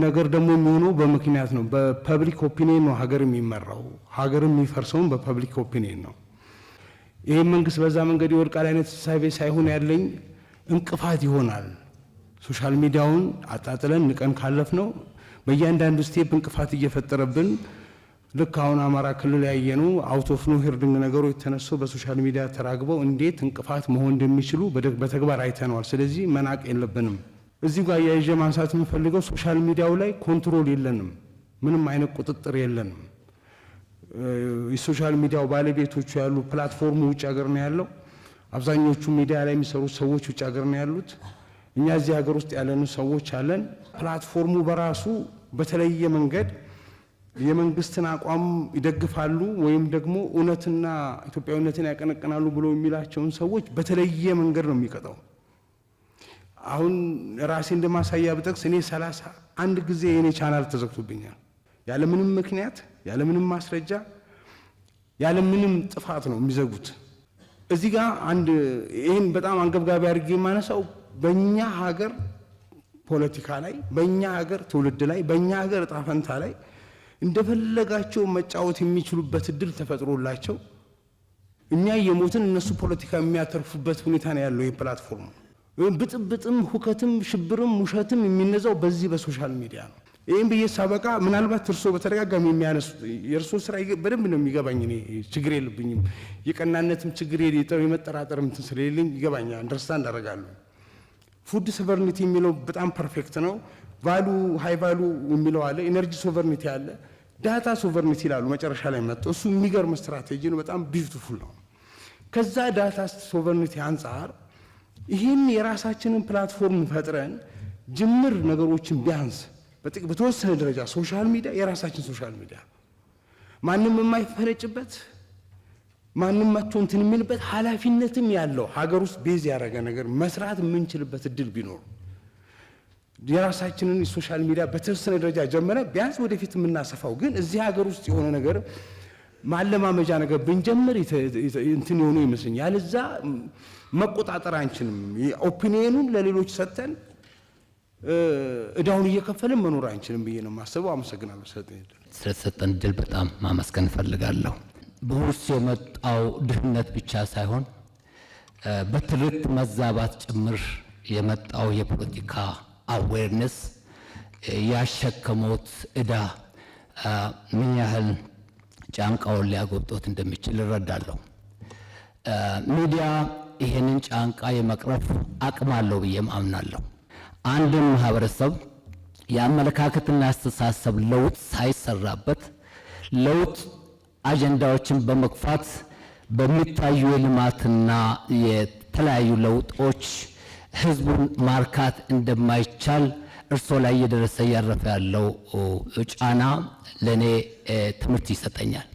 ነገር ደግሞ የሚሆነው በምክንያት ነው። በ public opinion ነው ሀገር የሚመራው። ሀገር የሚፈርሰውም በ public opinion ነው። ይህ መንግስት በዛ መንገድ ይወድቃል አይነት እሳቤ ሳይሆን ያለኝ እንቅፋት ይሆናል። Social media ውን አጣጥለን ንቀን ካለፍነው በእያንዳንዱ step እንቅፋት እየፈጠረብን፣ ልክ አሁን አማራ ክልል ያየነው out of nowhere ነገሮች ተነስቶ በ social media ተራግበው እንዴት እንቅፋት መሆን እንደሚችሉ በተግባር አይተነዋል። ስለዚህ መናቅ የለብንም። እዚሁ ጋር አያይዤ ማንሳት የምፈልገው social media ው ላይ control የለንም፣ ምንም አይነት ቁጥጥር የለንም። የ social media ው ባለቤቶቹ ያሉ platform ኡ ውጭ ሀገር ነው ያለው። አብዛኞቹ ሚዲያ ላይ የሚሰሩት ሰዎች ውጭ ሀገር ነው ያሉት። እኛ እዚህ ሀገር ውስጥ ያለን ሰዎች አለን። Platform ኡ በራሱ በተለየ መንገድ የመንግስትን አቋም ይደግፋሉ ወይም ደግሞ እውነትና ኢትዮጵያዊነትን ያቀነቅናሉ ብሎ የሚላቸውን ሰዎች በተለየ መንገድ ነው የሚቀጣው። አሁን ራሴ እንደማሳያ ብጠቅስ እኔ 31 ጊዜ የኔ ቻናል ተዘግቶብኛል። ያለምንም ምክንያት፣ ያለምንም ማስረጃ፣ ያለምንም ጥፋት ነው የሚዘጉት። እዚህ ጋር አንድ ይህን በጣም አንገብጋቢ አድርጌ የማነሳው በእኛ ሀገር ፖለቲካ ላይ፣ በእኛ ሀገር ትውልድ ላይ፣ በእኛ ሀገር እጣ ፈንታ ላይ እንደፈለጋቸው መጫወት የሚችሉበት እድል ተፈጥሮላቸው እኛ እየሞትን እነሱ ፖለቲካ የሚያተርፉበት ሁኔታ ነው ያለው። ይህ platform ብጥብጥም፣ ሁከትም፣ ሽብርም፣ ውሸትም የሚነዛው በዚህ በ social media ነው። ይህም ብዬ ሳበቃ ምናልባት እርስዎ በተደጋጋሚ የሚያነሱት የእርስዎ ስራ በደንብ ነው የሚገባኝ። እኔ ችግር የለብኝም። የቀናነትም ችግር የመጠራጠርም እንትን ስለሌለኝ ይገባኛል፣ understand አደርጋለሁ። Food sovereignty የሚለው በጣም perfect ነው። Value, high value የሚለው አለ፣ energy sovereignty አለ፣ data sovereignty ይላሉ መጨረሻ ላይ መጥተው። እሱ የሚገርም ስትራቴጂ ነው። በጣም beautiful ነው። ከዛ data sovereignty አንጻር ይህን የራሳችንን platform ፈጥረን ጅምር ነገሮችን ቢያንስ በተወሰነ ደረጃ social media፣ የራሳችን social media፣ ማንም የማይፈነጭበት፣ ማንም መጥቶ እንትን የሚልበት፣ ኃላፊነትም ያለው ሀገር ውስጥ base ያደረገ ነገር መስራት የምንችልበት እድል ቢኖር፣ የራሳችንን የ social media በተወሰነ ደረጃ ጀመረ ቢያንስ ወደፊት የምናሰፋው ግን እዚህ ሀገር ውስጥ የሆነ ነገር ማለማመጃ ነገር ብንጀምር እንትን የሆኑ ይመስለኛል። ያለዛ መቆጣጠር አንችልም። Opinion ኑን ለሌሎች ሰጥተን እዳውን እየከፈልን መኖር አንችልም ብዬ ነው የማስበው። አመሰግናለሁ። ስለተሰጠን እድል በጣም ማመስገን እፈልጋለሁ። በውርስ የመጣው ድህነት ብቻ ሳይሆን በትርክት መዛባት ጭምር የመጣው የፖለቲካ awareness ያሸከመውት እዳ ምን ያህል ጫንቃውን ሊያጎብጦት እንደሚችል እረዳለሁ። ሚዲያ ይሄንን ጫንቃ የመቅረፍ አቅም አለው ብዬም አምናለሁ። አንድን ማህበረሰብ የአመለካከትና አስተሳሰብ ለውጥ ሳይሰራበት ለውጥ አጀንዳዎችን በመግፋት በሚታዩ የልማትና የተለያዩ ለውጦች ህዝቡን ማርካት እንደማይቻል እርሶ ላይ እየደረሰ እያረፈ ያለው ጫና ለእኔ ትምህርት ይሰጠኛል።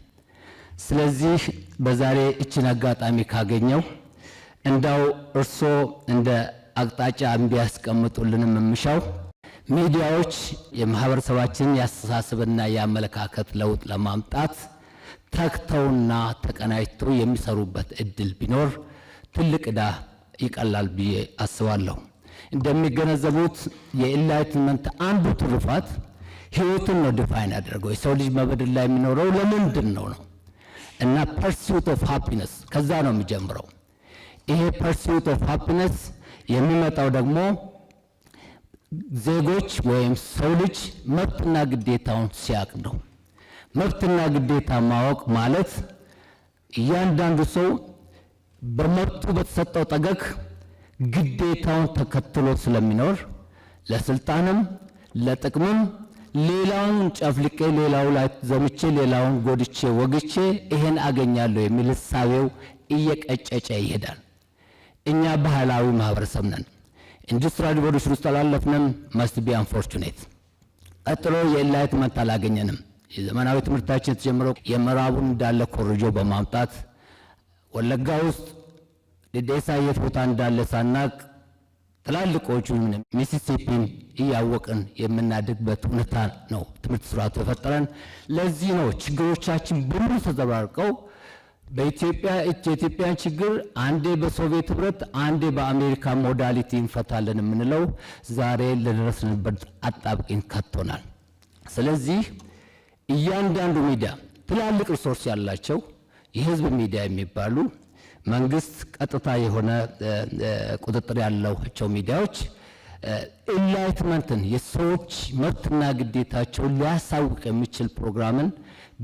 ስለዚህ በዛሬ እችን አጋጣሚ ካገኘው እንዳው እርሶ እንደ አቅጣጫ ቢያስቀምጡልንም የምሻው ሚዲያዎች የማህበረሰባችንን የአስተሳሰብና የአመለካከት ለውጥ ለማምጣት ተግተውና ተቀናጅተው የሚሰሩበት እድል ቢኖር ትልቅ ዕዳ ይቀላል ብዬ አስባለሁ። እንደሚገነዘቡት የ enlightenment አንዱ ትሩፋት ህይወትን ነው define ያደረገው። የሰው ልጅ በምድር ላይ የሚኖረው ለምንድን ነው ነው እና pursuit of happiness ከዛ ነው የሚጀምረው። ይሄ pursuit of happiness የሚመጣው ደግሞ ዜጎች ወይም ሰው ልጅ መብትና ግዴታውን ሲያቅ ነው። መብትና ግዴታ ማወቅ ማለት እያንዳንዱ ሰው በመብቱ በተሰጠው ጠገግ ግዴታውን ተከትሎ ስለሚኖር ለስልጣንም ለጥቅምም ሌላውን ጨፍልቄ፣ ሌላው ላይ ዘምቼ፣ ሌላውን ጎድቼ ወግቼ ይሄን አገኛለሁ የሚል እሳቤው እየቀጨጨ ይሄዳል። እኛ ባህላዊ ማህበረሰብ ነን። Industrial revolution ውስጥ አላለፍንም። Must be unfortunate። ቀጥሎ የ enlightenment አላገኘንም። የዘመናዊ ትምህርታችን የተጀመረው የምዕራቡን እንዳለ ኮርጆ በማምጣት ወለጋ ውስጥ ዴዴሳ የት ቦታ እንዳለ ሳናቅ ትላልቆቹን ሚሲሲፒን እያወቅን የምናድግበት ሁኔታ ነው ትምህርት ስርዓቱ የፈጠረን። ለዚህ ነው ችግሮቻችን በሙሉ ተዘባርቀው በኢትዮጵያ የኢትዮጵያን ችግር አንዴ በሶቪየት ህብረት፣ አንዴ በአሜሪካ modality እንፈታለን የምንለው ዛሬ ለደረስንበት አጣብቂኝ ከቶናል። ስለዚህ እያንዳንዱ ሚዲያ፣ ትላልቅ resource ያላቸው የህዝብ ሚዲያ የሚባሉ፣ መንግስት ቀጥታ የሆነ ቁጥጥር ያላቸው ሚዲያዎች enlightenment ን የሰዎች መብትና ግዴታቸውን ሊያሳውቅ የሚችል ፕሮግራምን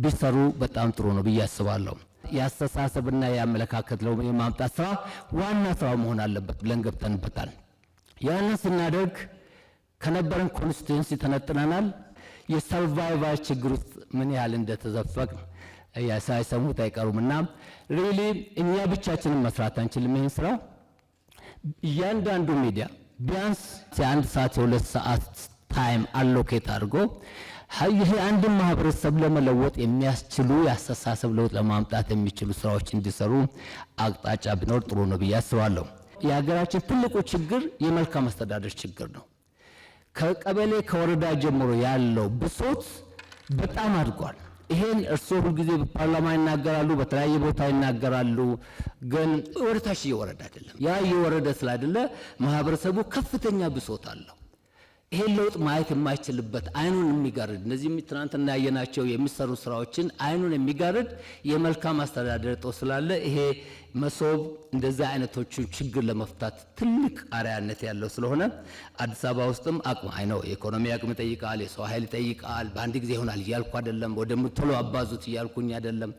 ቢሰሩ በጣም ጥሩ ነው ብዬ አስባለሁ። የአስተሳሰብና የአመለካከት ለውጥ የማምጣት ስራ ዋና ስራው መሆን አለበት ብለን ገብተንበታል። ያንን ስናደርግ ከነበረን constituency ተነጥለናል። የ survival ችግር ውስጥ ምን ያህል እንደተዘፈቅ ሳይሰሙት አይቀሩም እና really እኛ ብቻችንን መስራት አንችልም ይህን ስራ። እያንዳንዱ ሚዲያ ቢያንስ የ1 ሰዓት የ2 ሰዓት time allocate አድርጎ ይሄ አንድን ማህበረሰብ ለመለወጥ የሚያስችሉ የአስተሳሰብ ለውጥ ለማምጣት የሚችሉ ስራዎች እንዲሰሩ አቅጣጫ ቢኖር ጥሩ ነው ብዬ አስባለሁ። የሀገራችን ትልቁ ችግር የመልካም አስተዳደር ችግር ነው። ከቀበሌ ከወረዳ ጀምሮ ያለው ብሶት በጣም አድጓል። ይሄን እርስዎ ሁልጊዜ በፓርላማ ይናገራሉ፣ በተለያየ ቦታ ይናገራሉ። ግን ወደ ታች እየወረደ አይደለም። ያ እየወረደ ስላይደለ ማህበረሰቡ ከፍተኛ ብሶት አለው። ይሄን ለውጥ ማየት የማይችልበት አይኑን የሚጋርድ፣ እነዚህ ትናንትና ያየናቸው የሚሰሩ ስራዎችን አይኑን የሚጋርድ የመልካም አስተዳደር እጦት ስላለ፣ ይሄ መሶብ እንደዛ አይነቶቹ ችግር ለመፍታት ትልቅ አርአያነት ያለው ስለሆነ አዲስ አበባ ውስጥም አቅም አይ ነው፣ የኢኮኖሚ አቅም ይጠይቃል፣ የሰው ኃይል ይጠይቃል። በአንድ ጊዜ ይሆናል እያልኩ አይደለም፣ ወደ ቶሎ አባዙት እያልኩኝ አይደለም።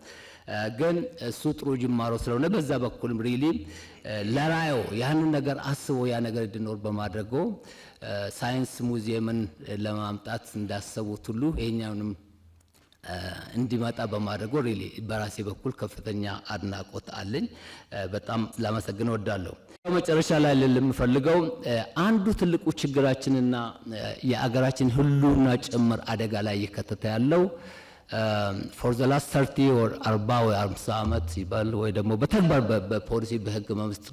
ግን እሱ ጥሩ ጅማሮ ስለሆነ በዛ በኩልም really ለራዮ ያንን ነገር አስቦ ያ ነገር እንዲኖር በማድረጎ ሳይንስ ሙዚየምን ለማምጣት እንዳሰቡት ሁሉ ይሄኛውንም እንዲመጣ በማድረጉ really በራሴ በኩል ከፍተኛ አድናቆት አለኝ። በጣም ላመሰግን እወዳለሁ። መጨረሻ ላይ ልል የምፈልገው አንዱ ትልቁ ችግራችንና የአገራችን ህልውና ጭምር አደጋ ላይ እየከተተ ያለው for the last 30 or 40 ወይ 50 ዓመት ይበል ወይ ደግሞ በተግባር በፖሊሲ በህገ መንግስት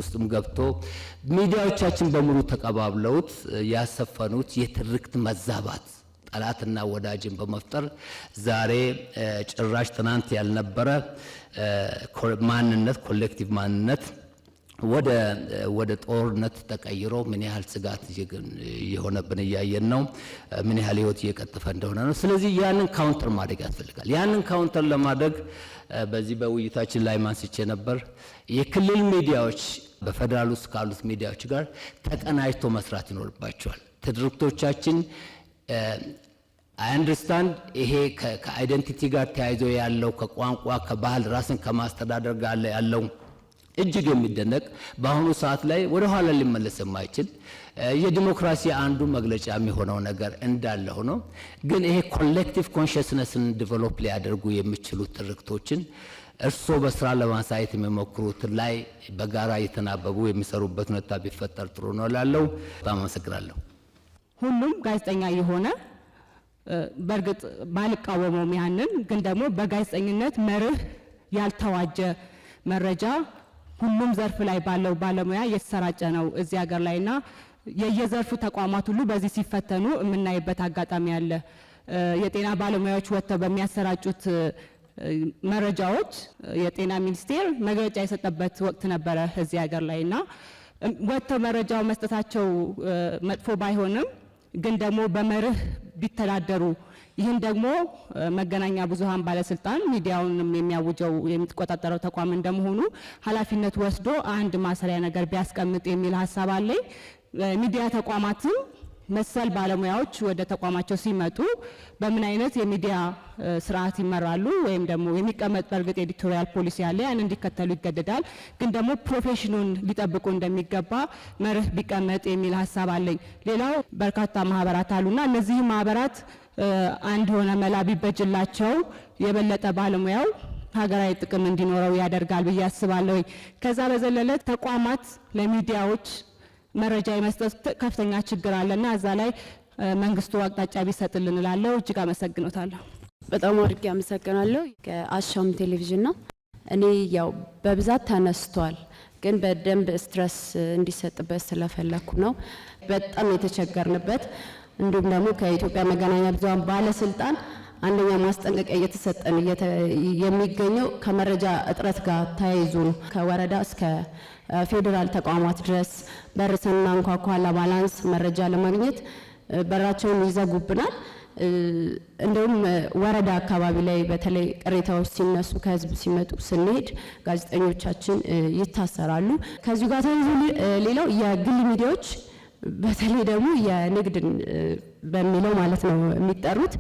ውስጥም ገብቶ ሚዲያዎቻችን በሙሉ ተቀባብለውት ያሰፈኑት የትርክት መዛባት ጠላትና ወዳጅን በመፍጠር ዛሬ ጭራሽ ትናንት ያልነበረ ማንነት፣ collective ማንነት ወደ ጦርነት ተቀይሮ ምን ያህል ስጋት እየሆነብን እያየን ነው። ምን ያህል ህይወት እየቀጠፈ እንደሆነ ነው። ስለዚህ ያንን counter ማድረግ ያስፈልጋል። ያንን counter ለማድረግ በዚህ በውይይታችን ላይ አንስቼ ነበር። የክልል ሚዲያዎች በፌዴራል ውስጥ ካሉት ሚዲያዎች ጋር ተቀናጅቶ መስራት ይኖርባቸዋል። ትርክቶቻችን I understand ይሄ ከ identity ጋር ተያይዞ ያለው፣ ከቋንቋ፣ ከባህል፣ ራስን ከማስተዳደር ጋር ያለው እጅግ የሚደነቅ፣ በአሁኑ ሰዓት ላይ ወደ ኋላ ሊመለስ የማይችል የዲሞክራሲ አንዱ መግለጫ የሚሆነው ነገር እንዳለ ሆኖ ግን ይሄ collective consciousness ን develop ሊያደርጉ የሚችሉ ትርክቶችን እርስዎ በስራ ለማሳየት የሚሞክሩት ላይ በጋራ እየተናበቡ የሚሰሩበት ሁኔታ ቢፈጠር ጥሩ ነው እላለሁ። በጣም አመሰግናለሁ። ሁሉም ጋዜጠኛ የሆነ፣ በእርግጥ ባልቃወመውም ያንን ግን ደግሞ በጋዜጠኝነት መርህ ያልተዋጀ መረጃ ሁሉም ዘርፍ ላይ ባለው ባለሙያ እየተሰራጨ ነው እዚህ ሀገር ላይና የየዘርፉ ተቋማት ሁሉ በዚህ ሲፈተኑ የምናይበት አጋጣሚ አለ። የጤና ባለሙያዎች ወጥተው በሚያሰራጩት መረጃዎች የጤና ሚኒስቴር መግለጫ የሰጠበት ወቅት ነበረ እዚህ ሀገር ላይ። እና ወጥተው መረጃው መስጠታቸው መጥፎ ባይሆንም ግን ደግሞ በመርህ ቢተዳደሩ፣ ይህን ደግሞ መገናኛ ብዙኃን ባለስልጣን ሚዲያውንም የሚያውጀው የሚቆጣጠረው ተቋም እንደመሆኑ ኃላፊነት ወስዶ አንድ ማሰሪያ ነገር ቢያስቀምጥ የሚል ሀሳብ አለኝ። ሚዲያ ተቋማትም መሰል ባለሙያዎች ወደ ተቋማቸው ሲመጡ በምን አይነት የሚዲያ ስርዓት ይመራሉ ወይም ደግሞ የሚቀመጥ በእርግጥ editorial policy አለ፣ ያን እንዲከተሉ ይገደዳል። ግን ደግሞ profession ኑን ሊጠብቁ እንደሚገባ መርህ ቢቀመጥ የሚል ሀሳብ አለኝ። ሌላው በርካታ ማህበራት አሉና እነዚህ ማህበራት አንድ የሆነ መላ ቢበጅላቸው የበለጠ ባለሙያው ሀገራዊ ጥቅም እንዲኖረው ያደርጋል ብዬ አስባለሁ። ከዛ በዘለለ ተቋማት ለሚዲያዎች መረጃ የመስጠት ከፍተኛ ችግር አለና እዛ ላይ መንግስቱ አቅጣጫ ቢሰጥልን እላለሁ። እጅግ አመሰግኖታለሁ። በጣም አድርጌ አመሰግናለሁ። ከአሻም ቴሌቪዥን ነው። እኔ ያው በብዛት ተነስቷል፣ ግን በደንብ stress እንዲሰጥበት ስለፈለኩ ነው። በጣም የተቸገርንበት እንዲሁም ደግሞ ከኢትዮጵያ መገናኛ ብዙኃን ባለስልጣን አንደኛ ማስጠንቀቂያ እየተሰጠን የሚገኘው ከመረጃ እጥረት ጋር ተያይዞ ነው። ከወረዳ እስከ ፌዴራል ተቋማት ድረስ በር ስናንኳኳ ለ balance መረጃ ለማግኘት በራቸውን ይዘጉብናል። እንደውም ወረዳ አካባቢ ላይ በተለይ ቅሬታዎች ሲነሱ ከህዝብ ሲመጡ ስንሄድ ጋዜጠኞቻችን ይታሰራሉ። ከዚሁ ጋር ተያይዞ ሌላው የግል ሚዲያዎች በተለይ ደግሞ የንግድ በሚለው ማለት ነው የሚጠሩት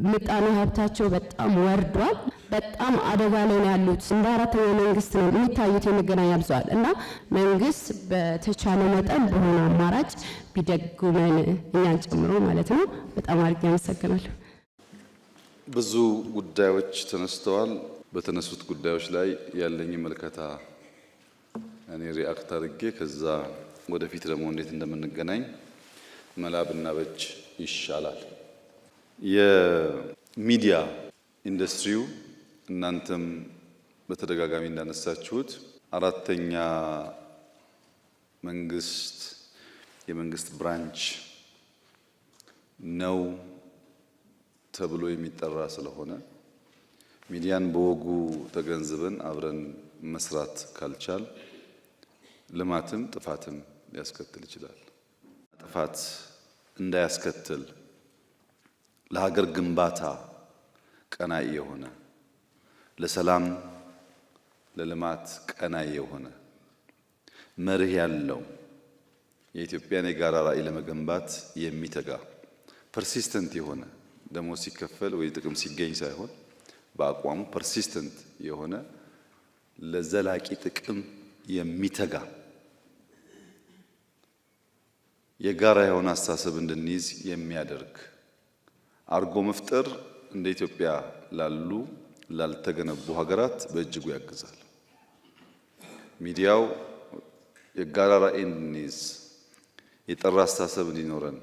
ምጣኔ ሀብታቸው በጣም ወርዷል። በጣም አደጋ ላይ ነው ያሉት። እንደ አራተኛ መንግስት ነው የሚታዩት የመገናኛ ብዙኃን እና መንግስት በተቻለ መጠን በሆነ አማራጭ ቢደጉመን እኛን ጨምሮ ማለት ነው። በጣም አድርጌ አመሰግናለሁ። ብዙ ጉዳዮች ተነስተዋል። በተነሱት ጉዳዮች ላይ ያለኝ ምልከታ እኔ react አድርጌ ከዛ ወደፊት ደግሞ እንዴት እንደምንገናኝ መላ ብናበጅ ይሻላል። የሚዲያ ኢንዱስትሪው እናንተም በተደጋጋሚ እንዳነሳችሁት አራተኛ መንግስት፣ የመንግስት branch ነው ተብሎ የሚጠራ ስለሆነ ሚዲያን በወጉ ተገንዝበን አብረን መስራት ካልቻል ልማትም ጥፋትም ሊያስከትል ይችላል። ጥፋት እንዳያስከትል ለሀገር ግንባታ ቀናኢ የሆነ፣ ለሰላም ለልማት ቀናኢ የሆነ፣ መርህ ያለው፣ የኢትዮጵያን የጋራ ራዕይ ለመገንባት የሚተጋ፣ persistent የሆነ፣ ደሞዝ ሲከፈል ወይ ጥቅም ሲገኝ ሳይሆን በአቋሙ persistent የሆነ፣ ለዘላቂ ጥቅም የሚተጋ፣ የጋራ የሆነ አስተሳሰብ እንድንይዝ የሚያደርግ አርጎ መፍጠር እንደ ኢትዮጵያ ላሉ ላልተገነቡ ሀገራት በእጅጉ ያግዛል። ሚዲያው የጋራ ራዕይ እንድንይዝ፣ የጠራ አስተሳሰብ እንዲኖረን፣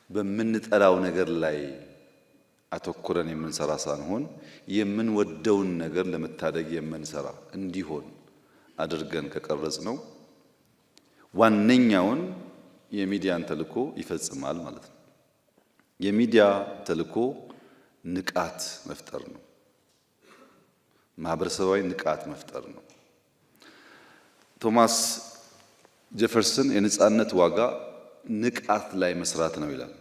በምንጠላው ነገር ላይ አተኩረን የምንሰራ ሳንሆን የምንወደውን ነገር ለመታደግ የምንሰራ እንዲሆን አድርገን ከቀረጽነው ዋነኛውን የሚዲያን ተልዕኮ ይፈጽማል ማለት ነው። የሚዲያ ተልዕኮ ንቃት መፍጠር ነው። ማህበረሰባዊ ንቃት መፍጠር ነው። ቶማስ ጄፈርሰን የነጻነት ዋጋ ንቃት ላይ መስራት ነው ይላል።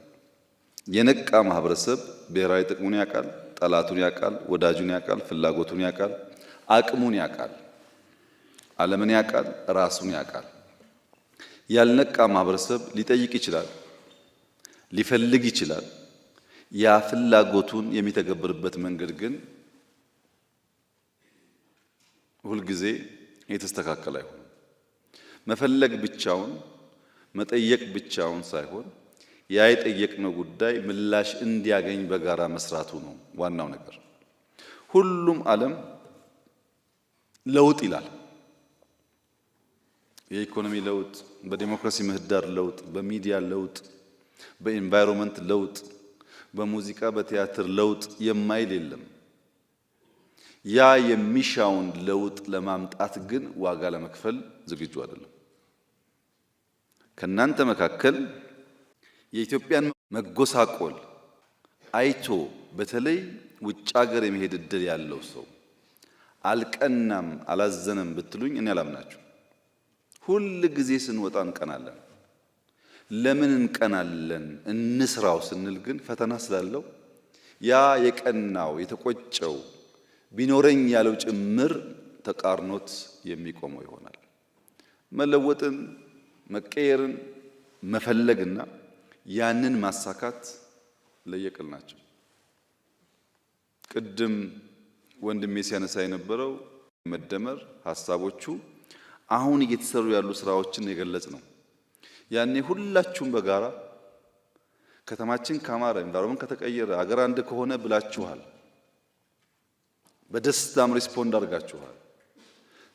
የነቃ ማህበረሰብ ብሔራዊ ጥቅሙን ያውቃል፣ ጠላቱን ያውቃል፣ ወዳጁን ያውቃል፣ ፍላጎቱን ያውቃል፣ አቅሙን ያውቃል፣ ዓለምን ያውቃል፣ ራሱን ያውቃል። ያልነቃ ማህበረሰብ ሊጠይቅ ይችላል፣ ሊፈልግ ይችላል። ያ ፍላጎቱን የሚተገብርበት መንገድ ግን ሁልጊዜ የተስተካከለ አይሆንም። መፈለግ ብቻውን፣ መጠየቅ ብቻውን ሳይሆን ያ የጠየቅነው ጉዳይ ምላሽ እንዲያገኝ በጋራ መስራቱ ነው ዋናው ነገር። ሁሉም ዓለም ለውጥ ይላል። የኢኮኖሚ ለውጥ፣ በዲሞክራሲ ምህዳር ለውጥ፣ በሚዲያ ለውጥ፣ በ environment ለውጥ፣ በሙዚቃ በቲያትር ለውጥ የማይል የለም። ያ የሚሻውን ለውጥ ለማምጣት ግን ዋጋ ለመክፈል ዝግጁ አይደለም። ከእናንተ መካከል የኢትዮጵያን መጎሳቆል አይቶ በተለይ ውጭ ሀገር የመሄድ እድል ያለው ሰው አልቀናም አላዘነም ብትሉኝ እኔ አላምናችሁ። ሁል ጊዜ ስንወጣ እንቀናለን። ለምን እንቀናለን? እንስራው ስንል ግን ፈተና ስላለው ያ የቀናው የተቆጨው ቢኖረኝ ያለው ጭምር ተቃርኖት የሚቆመው ይሆናል። መለወጥን መቀየርን መፈለግና ያንን ማሳካት ለየቅል ናቸው። ቅድም ወንድሜ ሲያነሳ የነበረው መደመር ሀሳቦቹ አሁን እየተሰሩ ያሉ ስራዎችን የገለጽ ነው። ያኔ ሁላችሁም በጋራ ከተማችን ካማረ፣ environment ከተቀየረ፣ አገር አንድ ከሆነ ብላችኋል። በደስታም respond አድርጋችኋል።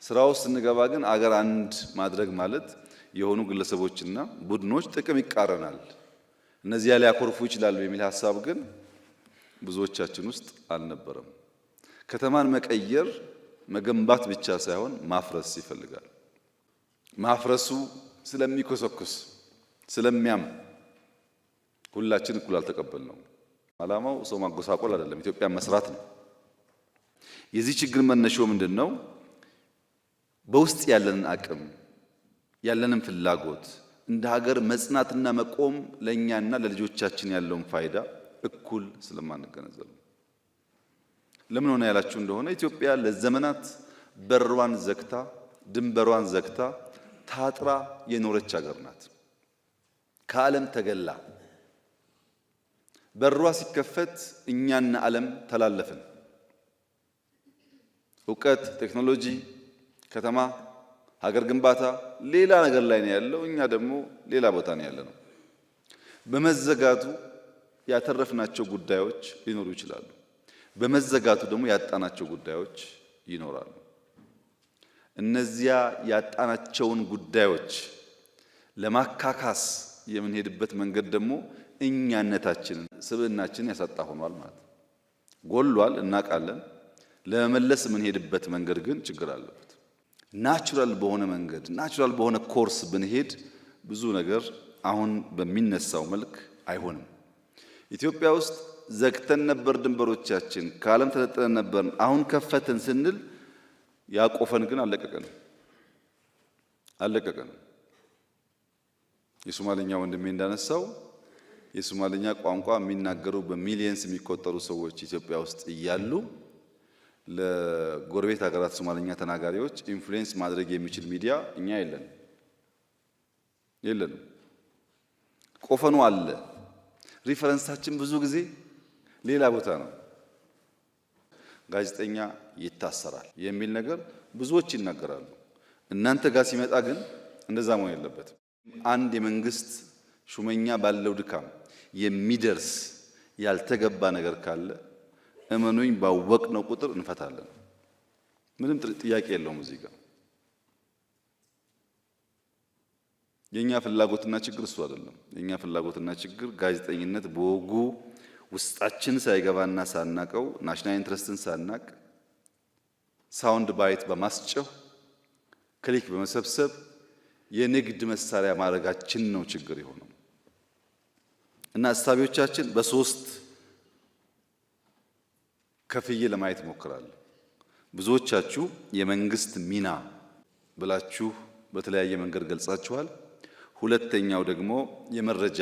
ስራ ውስጥ ስንገባ ግን አገር አንድ ማድረግ ማለት የሆኑ ግለሰቦችና ቡድኖች ጥቅም ይቃረናል፣ እነዚያ ሊያኮርፉ ይችላሉ የሚል ሀሳብ ግን ብዙዎቻችን ውስጥ አልነበረም። ከተማን መቀየር መገንባት ብቻ ሳይሆን ማፍረስ ይፈልጋል። ማፍረሱ ስለሚኮሰኩስ ስለሚያም ሁላችን እኩል አልተቀበልነው። ዓላማው ሰው ማጎሳቆል አይደለም፣ ኢትዮጵያ መስራት ነው። የዚህ ችግር መነሻው ምንድን ነው? በውስጥ ያለንን አቅም፣ ያለንን ፍላጎት፣ እንደ ሀገር መጽናትና መቆም ለእኛና ለልጆቻችን ያለውን ፋይዳ እኩል ስለማንገነዘብ። ለምን ሆነ ያላችሁ እንደሆነ ኢትዮጵያ ለዘመናት በሯን ዘግታ፣ ድንበሯን ዘግታ፣ ታጥራ የኖረች ሀገር ናት። ከዓለም ተገላ በሯ ሲከፈት እኛና ዓለም ተላለፍን። እውቀት፣ ቴክኖሎጂ፣ ከተማ፣ ሀገር ግንባታ ሌላ ነገር ላይ ነው ያለው። እኛ ደግሞ ሌላ ቦታ ነው ያለነው። በመዘጋቱ ያተረፍናቸው ጉዳዮች ሊኖሩ ይችላሉ። በመዘጋቱ ደግሞ ያጣናቸው ጉዳዮች ይኖራሉ። እነዚያ ያጣናቸውን ጉዳዮች ለማካካስ የምንሄድበት መንገድ ደግሞ እኛነታችንን ስብዕናችንን ያሳጣ ሆኗል ማለት ነው። ጎሏል፣ እናውቃለን። ለመመለስ የምንሄድበት መንገድ ግን ችግር አለበት። natural በሆነ መንገድ፣ natural በሆነ ኮርስ ብንሄድ ብዙ ነገር አሁን በሚነሳው መልክ አይሆንም። ኢትዮጵያ ውስጥ ዘግተን ነበር ድንበሮቻችን፣ ከዓለም ተነጥለን ነበር። አሁን ከፈትን ስንል ያቆፈን ግን አልለቀቀንም አልለቀቀንም። የሶማሌኛ ወንድሜ እንዳነሳው የሶማሌኛ ቋንቋ የሚናገሩ በ millions የሚቆጠሩ ሰዎች ኢትዮጵያ ውስጥ እያሉ ለጎረቤት ሀገራት ሶማሌኛ ተናጋሪዎች influence ማድረግ የሚችል ሚዲያ እኛ የለንም። ቆፈኑ አለ። Reference ኣችን ብዙ ጊዜ ሌላ ቦታ ነው። ጋዜጠኛ ይታሰራል የሚል ነገር ብዙዎች ይናገራሉ። እናንተ ጋር ሲመጣ ግን እንደዛ መሆን የለበትም። አንድ የመንግስት ሹመኛ ባለው ድካም የሚደርስ ያልተገባ ነገር ካለ እመኑኝ ባወቅነው ቁጥር እንፈታለን። ምንም ጥያቄ የለውም። እዚህ ጋር የኛ ፍላጎትና ችግር እሱ አይደለም። የኛ ፍላጎትና ችግር ጋዜጠኝነት በወጉ ውስጣችን ሳይገባና ሳናቀው national interest ን ሳናቅ sound bite በማስጨው click በመሰብሰብ የንግድ መሳሪያ ማድረጋችን ነው ችግር የሆነው። እና እሳቤዎቻችን በሶስት ከፍዬ ለማየት እሞክራለሁ። ብዙዎቻችሁ የመንግስት ሚና ብላችሁ በተለያየ መንገድ ገልጻችኋል። ሁለተኛው ደግሞ የመረጃ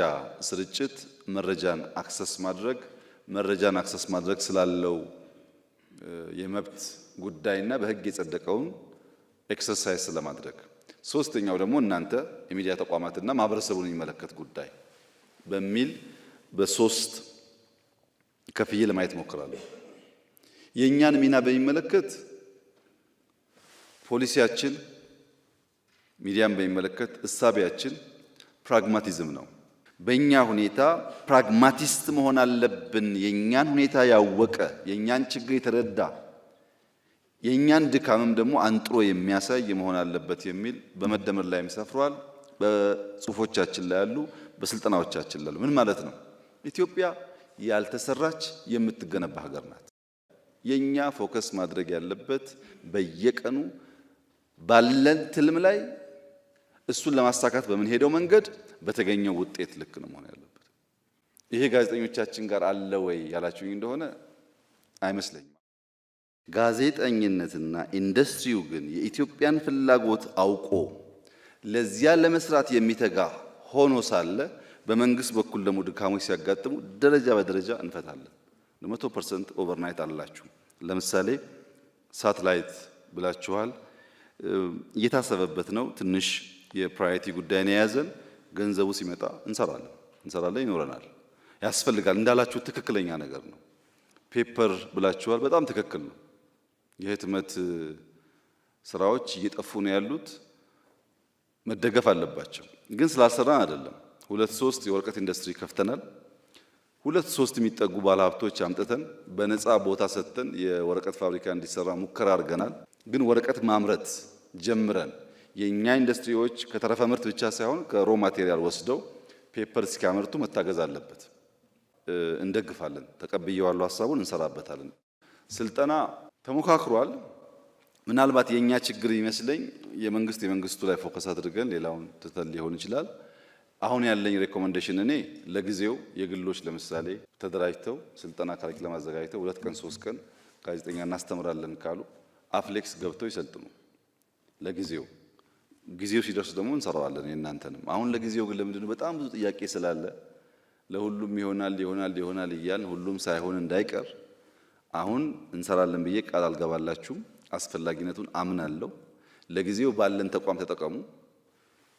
ስርጭት፣ መረጃን access ማድረግ፣ መረጃን access ማድረግ ስላለው የመብት ጉዳይና በሕግ የጸደቀውን exercise ስለማድረግ፣ ሶስተኛው ደግሞ እናንተ የሚዲያ ተቋማትና ማህበረሰቡን የሚመለከት ጉዳይ በሚል በሶስት ከፍዬ ለማየት እሞክራለሁ። የእኛን ሚና በሚመለከት ፖሊሲያችን ሚዲያን በሚመለከት እሳቤያችን pragmatism ነው። በእኛ ሁኔታ pragmatist መሆን አለብን። የእኛን ሁኔታ ያወቀ፣ የእኛን ችግር የተረዳ፣ የእኛን ድካምም ደግሞ አንጥሮ የሚያሳይ መሆን አለበት የሚል በመደመር ላይም ሰፍሯል። በጽሁፎቻችን ላይ ያሉ፣ በስልጠናዎቻችን ላይ ያሉ ምን ማለት ነው? ኢትዮጵያ ያልተሰራች የምትገነባ ሀገር ናት። የኛ focus ማድረግ ያለበት በየቀኑ ባለን ትልም ላይ እሱን ለማሳካት በምንሄደው መንገድ በተገኘው ውጤት ልክ ነው መሆን ያለበት። ይሄ ጋዜጠኞቻችን ጋር አለ ወይ ያላችሁኝ እንደሆነ አይመስለኝም። ጋዜጠኝነትና ኢንዱስትሪው ግን የኢትዮጵያን ፍላጎት አውቆ ለዚያ ለመስራት የሚተጋ ሆኖ ሳለ በመንግስት በኩል ደግሞ ድካሞች ሲያጋጥሙ ደረጃ በደረጃ እንፈታለን። 100% overnight አላችሁ። ለምሳሌ ሳትላይት ብላችኋል። እየታሰበበት ነው። ትንሽ የ priority ጉዳይ ነው የያዘን። ገንዘቡ ሲመጣ እንሰራለን፣ ይኖረናል፣ ያስፈልጋል። እንዳላችሁ ትክክለኛ ነገር ነው። Paper ብላችኋል። በጣም ትክክል ነው። የህትመት ስራዎች እየጠፉ ነው ያሉት፣ መደገፍ አለባቸው። ግን ስላልሰራን አይደለም። ሁለት ሶስት የወረቀት ኢንዱስትሪ ከፍተናል። ሁለት ሶስት የሚጠጉ ባለሀብቶች አምጥተን በነፃ ቦታ ሰጥተን የወረቀት ፋብሪካ እንዲሰራ ሙከራ አድርገናል። ግን ወረቀት ማምረት ጀምረን የእኛ ኢንዱስትሪዎች ከተረፈ ምርት ብቻ ሳይሆን ከ raw material ወስደው paper እስኪያመርቱ መታገዝ አለበት። እንደግፋለን። ተቀብየዋለሁ ሀሳቡን፣ እንሰራበታለን። ስልጠና ተሞካክሯል። ምናልባት የእኛ ችግር ይመስለኝ የመንግስቱ ላይ focus አድርገን ሌላውን ትተን ሊሆን ይችላል። አሁን ያለኝ recommendation እኔ ለጊዜው የግሎች ለምሳሌ ተደራጅተው ስልጠና curriculum አዘጋጅተው 2 ቀን 3 ቀን ጋዜጠኛ እናስተምራለን ካሉ አፍሌክስ ገብተው ይሰልጥኑ። ለጊዜው ጊዜው ሲደርስ ደግሞ እንሰራዋለን የእናንተንም። አሁን ለጊዜው ግን ለምንድነው በጣም ብዙ ጥያቄ ስላለ ለሁሉም ይሆናል ይሆናል ይሆናል እያልን ሁሉም ሳይሆን እንዳይቀር አሁን እንሰራለን ብዬ ቃል አልገባላችሁም። አስፈላጊነቱን አምናለሁ። ለጊዜው ባለን ተቋም ተጠቀሙ።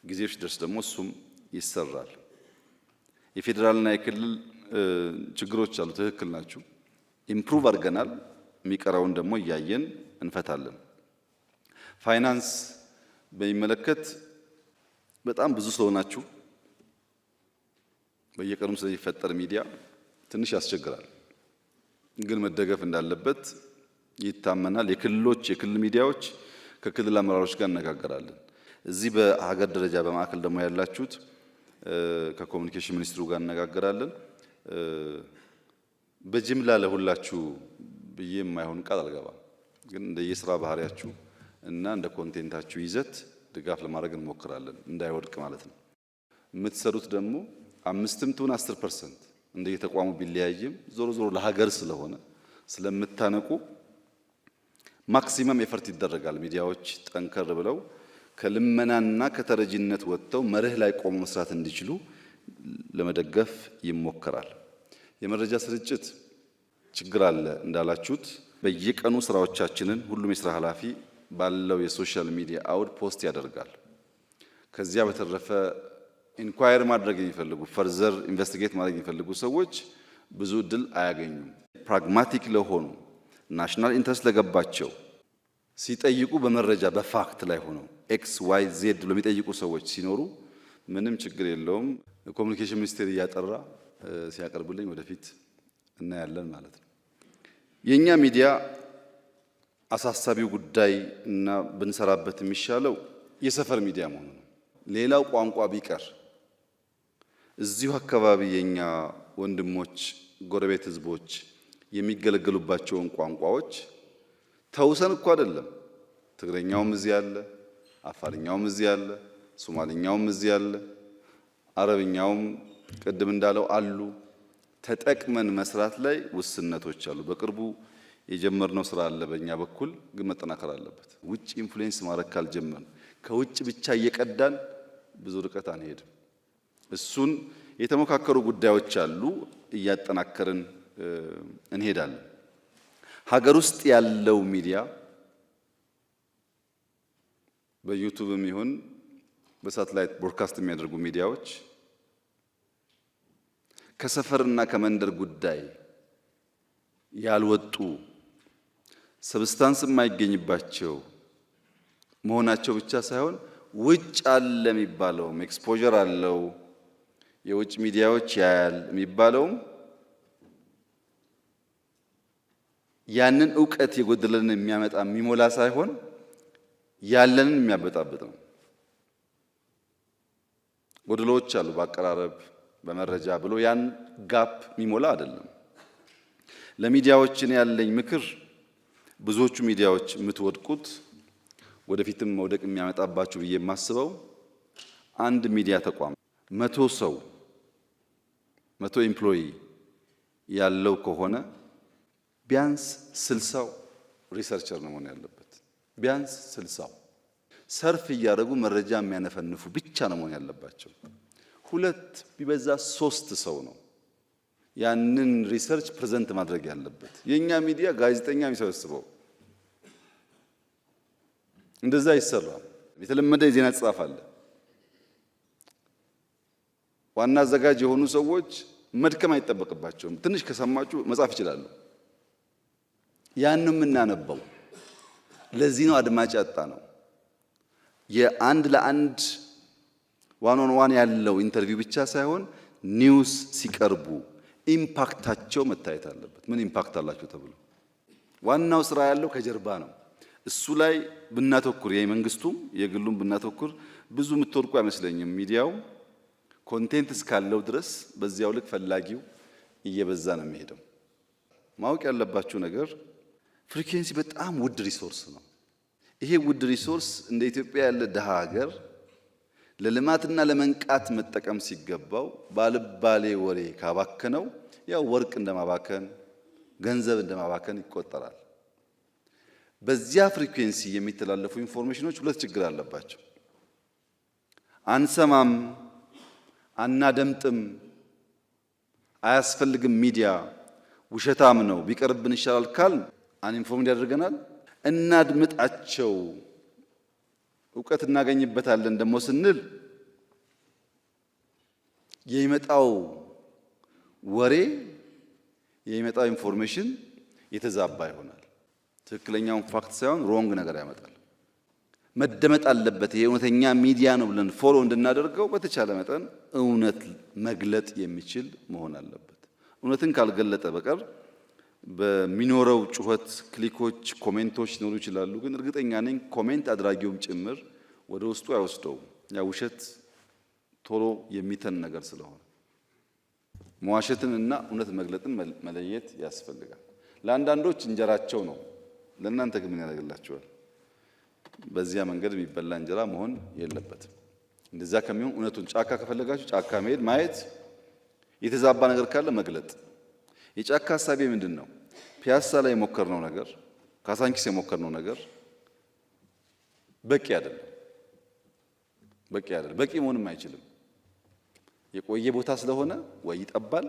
ጊዜው ሲደርስ ደግሞ እሱም ይሰራል። የፌዴራልና የክልል ችግሮች አሉ። ትክክል ናችሁ። Improve አድርገናል። የሚቀረውን ደግሞ እያየን እንፈታለን። ፋይናንስ በሚመለከት በጣም ብዙ ስለሆናችሁ በየቀኑም ስለሚፈጠር ሚዲያ ትንሽ ያስቸግራል፣ ግን መደገፍ እንዳለበት ይታመናል። የክልሎች የክልል ሚዲያዎች ከክልል አመራሮች ጋር እነጋገራለን። እዚህ በሀገር ደረጃ በማዕከል ደግሞ ያላችሁት ከኮሚኒኬሽን ሚኒስትሩ ጋር እነጋገራለን። በጅምላ ለሁላችሁ ብዬ የማይሆን ቃል አልገባም፣ ግን እንደየስራ ባህሪያችሁ እና እንደ content ኣችሁ ይዘት ድጋፍ ለማድረግ እንሞክራለን፣ እንዳይወድቅ ማለት ነው። የምትሰሩት ደግሞ 5ም ትሁን 10% እንደየተቋሙ ቢለያይም ዞሮ ዞሮ ለሀገር ስለሆነ ስለምታነቁ maximum effort ይደረጋል። ሚዲያዎች ጠንከር ብለው ከልመናና ከተረጂነት ወጥተው መርህ ላይ ቆመው መስራት እንዲችሉ ለመደገፍ ይሞከራል። የመረጃ ስርጭት ችግር አለ እንዳላችሁት፣ በየቀኑ ስራዎቻችንን ሁሉም የስራ ኃላፊ ባለው የ social media አውድ post ያደርጋል። ከዚያ በተረፈ inquire ማድረግ የሚፈልጉ፣ further investigate ማድረግ የሚፈልጉ ሰዎች ብዙ እድል አያገኙም። Pragmatic ለሆኑ፣ national interest ለገባቸው ሲጠይቁ በመረጃ በ fact ላይ ሆነው X Y Z ብሎ የሚጠይቁ ሰዎች ሲኖሩ ምንም ችግር የለውም። ኮሚኒኬሽን ሚኒስቴር እያጠራ ሲያቀርብልኝ ወደፊት እናያለን ማለት ነው። የእኛ ሚዲያ አሳሳቢው ጉዳይ እና ብንሰራበት የሚሻለው የሰፈር ሚዲያ መሆኑ ነው። ሌላው ቋንቋ ቢቀር እዚሁ አካባቢ የኛ ወንድሞች፣ ጎረቤት ህዝቦች የሚገለገሉባቸውን ቋንቋዎች ተውሰን እኮ አይደለም። ትግረኛውም እዚህ አለ፣ አፋርኛውም እዚህ አለ፣ ሶማሊኛውም እዚህ አለ፣ አረብኛውም ቅድም እንዳለው አሉ። ተጠቅመን መስራት ላይ ውስንነቶች አሉ። በቅርቡ የጀመርነው ስራ አለ በእኛ በኩል፣ ግን መጠናከር አለበት። ውጭ influence ማድረግ ካልጀመርን ከውጭ ብቻ እየቀዳን ብዙ ርቀት አንሄድም። እሱን የተሞካከሩ ጉዳዮች አሉ፣ እያጠናከርን እንሄዳለን። ሀገር ውስጥ ያለው ሚዲያ በ YouTube ም ይሁን በሳተላይት broadcast የሚያደርጉ ሚዲያዎች ከሰፈርና ከመንደር ጉዳይ ያልወጡ፣ substance የማይገኝባቸው መሆናቸው ብቻ ሳይሆን ውጭ አለ የሚባለውም exposure አለው፣ የውጭ ሚዲያዎች ያያል የሚባለውም ያንን እውቀት የጎደለንን የሚያመጣ የሚሞላ ሳይሆን ያለንን የሚያበጣብጥ ነው። ጎደሎዎች አሉ በአቀራረብ፣ በመረጃ ብሎ ያን gap የሚሞላ አይደለም። ለሚዲያዎች እኔ ያለኝ ምክር፣ ብዙዎቹ ሚዲያዎች የምትወድቁት፣ ወደፊትም መውደቅ የሚያመጣባችሁ ብዬ የማስበው፣ አንድ ሚዲያ ተቋም 100 ሰው፣ 100 employee ያለው ከሆነ ቢያንስ 60ው researcher ነው መሆን ያለበት። ቢያንስ 60ው surf እያደረጉ መረጃ የሚያነፈንፉ ብቻ ነው መሆን ያለባቸው። ሁለት ቢበዛ ሶስት ሰው ነው ያንን research present ማድረግ ያለበት። የእኛ ሚዲያ ጋዜጠኛ የሚሰበስበው እንደዛ አይሰራም። የተለመደ የዜና አጻጻፍ አለ። ዋና አዘጋጅ የሆኑ ሰዎች መድከም አይጠበቅባቸውም። ትንሽ ከሰማችሁ መጻፍ ይችላሉ። ያን የምናነበው ለዚህ ነው አድማጭ ያጣነው። የአንድ ለአንድ one on one ያለው interview ብቻ ሳይሆን news ሲቀርቡ impact ኣቸው መታየት አለበት። ምን impact አላቸው ተብሎ ዋናው ስራ ያለው ከጀርባ ነው። እሱ ላይ ብናተኩር፣ የመንግስቱም የግሉም ብናተኩር ብዙ የምትወድቁ አይመስለኝም። ሚዲያው content እስካለው ድረስ በዚያው ልክ ፈላጊው እየበዛ ነው የሚሄደው። ማወቅ ያለባችሁ ነገር frequency በጣም ውድ resource ነው። ይሄ ውድ resource እንደ ኢትዮጵያ ያለ ድሃ ሀገር ለልማትና ለመንቃት መጠቀም ሲገባው ባልባሌ ወሬ ካባከነው ያው ወርቅ እንደማባከን፣ ገንዘብ እንደማባከን ይቆጠራል። በዚያ frequency የሚተላለፉ information ኖች ሁለት ችግር አለባቸው። አንሰማም፣ አናደምጥም፣ አያስፈልግም፣ ሚዲያ ውሸታም ነው፣ ቢቀርብን ይሻላል ካልን uninformed ያደርገናል። እናድምጣቸው፣ እውቀት እናገኝበታለን ደግሞ ስንል የሚመጣው ወሬ፣ የሚመጣው information የተዛባ ይሆናል። ትክክለኛውን fact ሳይሆን wrong ነገር ያመጣል። መደመጥ አለበት። ይሄ እውነተኛ ሚዲያ ነው ብለን follow እንድናደርገው በተቻለ መጠን እውነት መግለጥ የሚችል መሆን አለበት። እውነትን ካልገለጠ በቀር በሚኖረው ጩኸት፣ click ኦች፣ comment ኦች ሊኖሩ ይችላሉ። ግን እርግጠኛ ነኝ comment አድራጊውም ጭምር ወደ ውስጡ አይወስደውም። ያ ውሸት ቶሎ የሚተን ነገር ስለሆነ መዋሸትንና እውነት መግለጥን መለየት ያስፈልጋል። ለአንዳንዶች እንጀራቸው ነው፣ ለእናንተ ግን ምን ያደርግላችኋል? በዚያ መንገድ የሚበላ እንጀራ መሆን የለበትም። እንደዛ ከሚሆን እውነቱን ጫካ ከፈለጋችሁ ጫካ መሄድ፣ ማየት፣ የተዛባ ነገር ካለ መግለጥ። የጫካ ሀሳቤ ምንድን ነው? ፒያሳ ላይ የሞከርነው ነገር፣ ካሳንቺስ የሞከርነው ነገር በቂ አይደለም። በቂ አይደለም። በቂ መሆንም አይችልም። የቆየ ቦታ ስለሆነ ወይ ይጠባል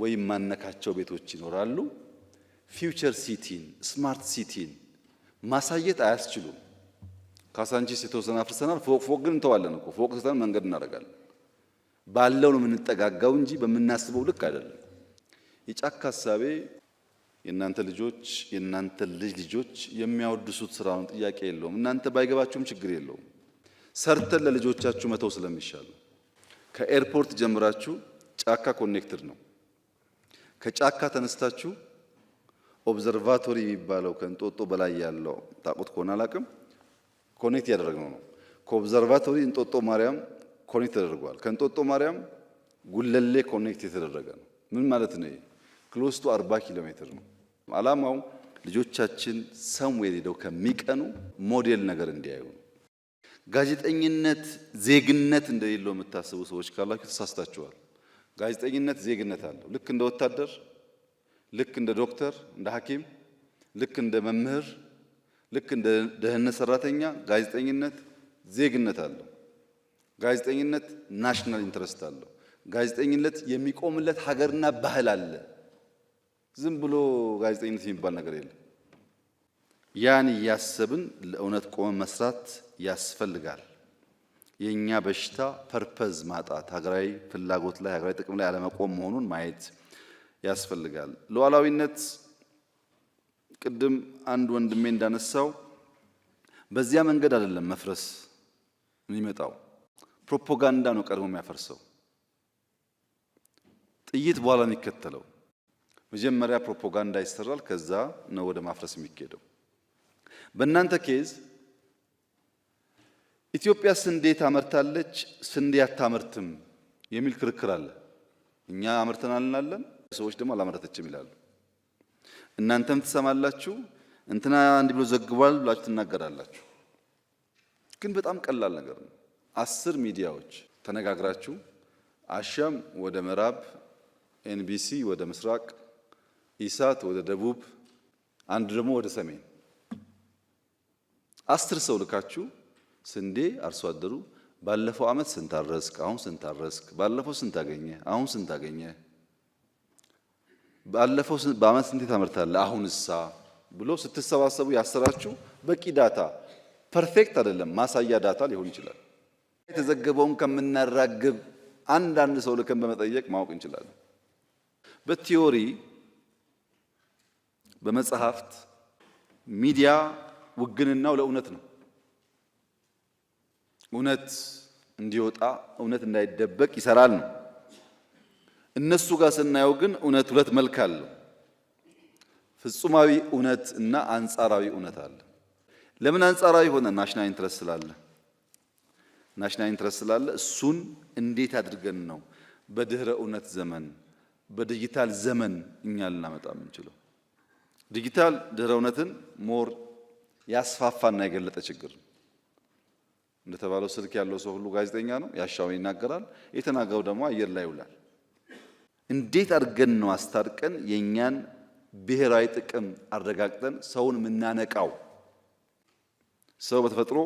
ወይ የማነካቸው ቤቶች ይኖራሉ። Future city ን፣ smart city ን ማሳየት አያስችሉም። ካሳንቺስ የተወሰነ አፍርሰናል። ፎቅ ፎቅ ግን እንተዋለን እኮ፣ ፎቅ ስተን መንገድ እናደርጋለን። ባለው ነው የምንጠጋጋው እንጂ በምናስበው ልክ አይደለም። የጫካ ሀሳቤ የእናንተ ልጆች፣ የእናንተ ልጅ ልጆች የሚያወድሱት ስራውን ጥያቄ የለውም። እናንተ ባይገባችሁም ችግር የለውም። ሰርተን ለልጆቻችሁ መተው ስለሚሻል ከ airport ጀምራችሁ ጫካ connected ነው። ከጫካ ተነስታችሁ observatory የሚባለው ከእንጦጦ በላይ ያለው ታውቁት ከሆነ አላውቅም፣ connect እያደረግነው ነው። ከ observatory እንጦጦ ማርያም connect ተደርጓል። ከእንጦጦ ማርያም ጉለሌ connect የተደረገ ነው። ምን ማለት ነው? Close to 40 ኪሎ ሜትር ነው። ዓላማው ልጆቻችን somewhere ሄደው ከሚቀኑ ሞዴል ነገር እንዲያዩ ነው። ጋዜጠኝነት ዜግነት እንደሌለው የምታስቡ ሰዎች ካላችሁ ተሳስታችኋል። ጋዜጠኝነት ዜግነት አለው። ልክ እንደ ወታደር፣ ልክ እንደ ዶክተር፣ እንደ ሐኪም፣ ልክ እንደ መምህር፣ ልክ እንደ ደህንነት ሰራተኛ ጋዜጠኝነት ዜግነት አለው። ጋዜጠኝነት national interest አለው። ጋዜጠኝነት የሚቆምለት ሀገርና ባህል አለ። ዝም ብሎ ጋዜጠኝነት የሚባል ነገር የለም። ያን እያሰብን ለእውነት ቆመን መስራት ያስፈልጋል። የእኛ በሽታ purpose ማጣት፣ ሀገራዊ ፍላጎት ላይ፣ ሀገራዊ ጥቅም ላይ አለመቆም መሆኑን ማየት ያስፈልጋል። ሉዓላዊነት ቅድም አንድ ወንድሜ እንዳነሳው በዚያ መንገድ አይደለም መፍረስ የሚመጣው። ፕሮፓጋንዳ ነው ቀድሞ የሚያፈርሰው፣ ጥይት በኋላ የሚከተለው። መጀመሪያ ፕሮፓጋንዳ ይሰራል፣ ከዛ ነው ወደ ማፍረስ የሚካሄደው። በእናንተ case ኢትዮጵያ ስንዴ ታመርታለች፣ ስንዴ አታመርትም የሚል ክርክር አለ። እኛ አምርተናል እንላለን፣ ሰዎች ደግሞ አላመረተችም ይላሉ። እናንተም ትሰማላችሁ፣ እንትና እንዲህ ብሎ ዘግቧል ብላችሁ ትናገራላችሁ። ግን በጣም ቀላል ነገር ነው። 10 ሚዲያዎች ተነጋግራችሁ አሻም ወደ ምዕራብ፣ ኤንቢሲ ወደ ምስራቅ፣ ኢሳት ወደ ደቡብ፣ አንድ ደግሞ ወደ ሰሜን፣ 10 ሰው ልካችሁ ስንዴ አርሶ አደሩ ባለፈው ዓመት ስንት አረስክ፣ አሁን ስንት አረስክ፣ ባለፈው ስንት አገኘ፣ አሁን ስንት አገኘ፣ ባለፈው በዓመት ስንት ታመርታለህ፣ አሁን እሳ ብሎ ስትሰባሰቡ ያሰራችሁ በቂ data፣ perfect አይደለም፣ ማሳያ data ሊሆን ይችላል። የተዘገበውን ከምናራግብ አንዳንድ ሰው ልከን በመጠየቅ ማወቅ እንችላለን። በ theory፣ በመጽሐፍት ሚዲያ ውግንናው ለእውነት ነው። እውነት እንዲወጣ፣ እውነት እንዳይደበቅ ይሰራል ነው። እነሱ ጋር ስናየው ግን እውነት ሁለት መልክ አለው። ፍጹማዊ እውነት እና አንጻራዊ እውነት አለ። ለምን አንጻራዊ ሆነ? National interest ስላለ እሱን እንዴት አድርገን ነው በድህረ እውነት ዘመን፣ በዲጂታል ዘመን እኛ ልናመጣ የምንችለው? ዲጂታል ድህረ እውነትን more ያስፋፋና የገለጠ ችግር ነው። እንደተባለው ስልክ ያለው ሰው ሁሉ ጋዜጠኛ ነው፣ ያሻውን ይናገራል። የተናገረው ደግሞ አየር ላይ ይውላል። እንዴት አድርገን ነው አስታርቀን የእኛን ብሔራዊ ጥቅም አረጋግጠን ሰውን የምናነቃው? ሰው በተፈጥሮ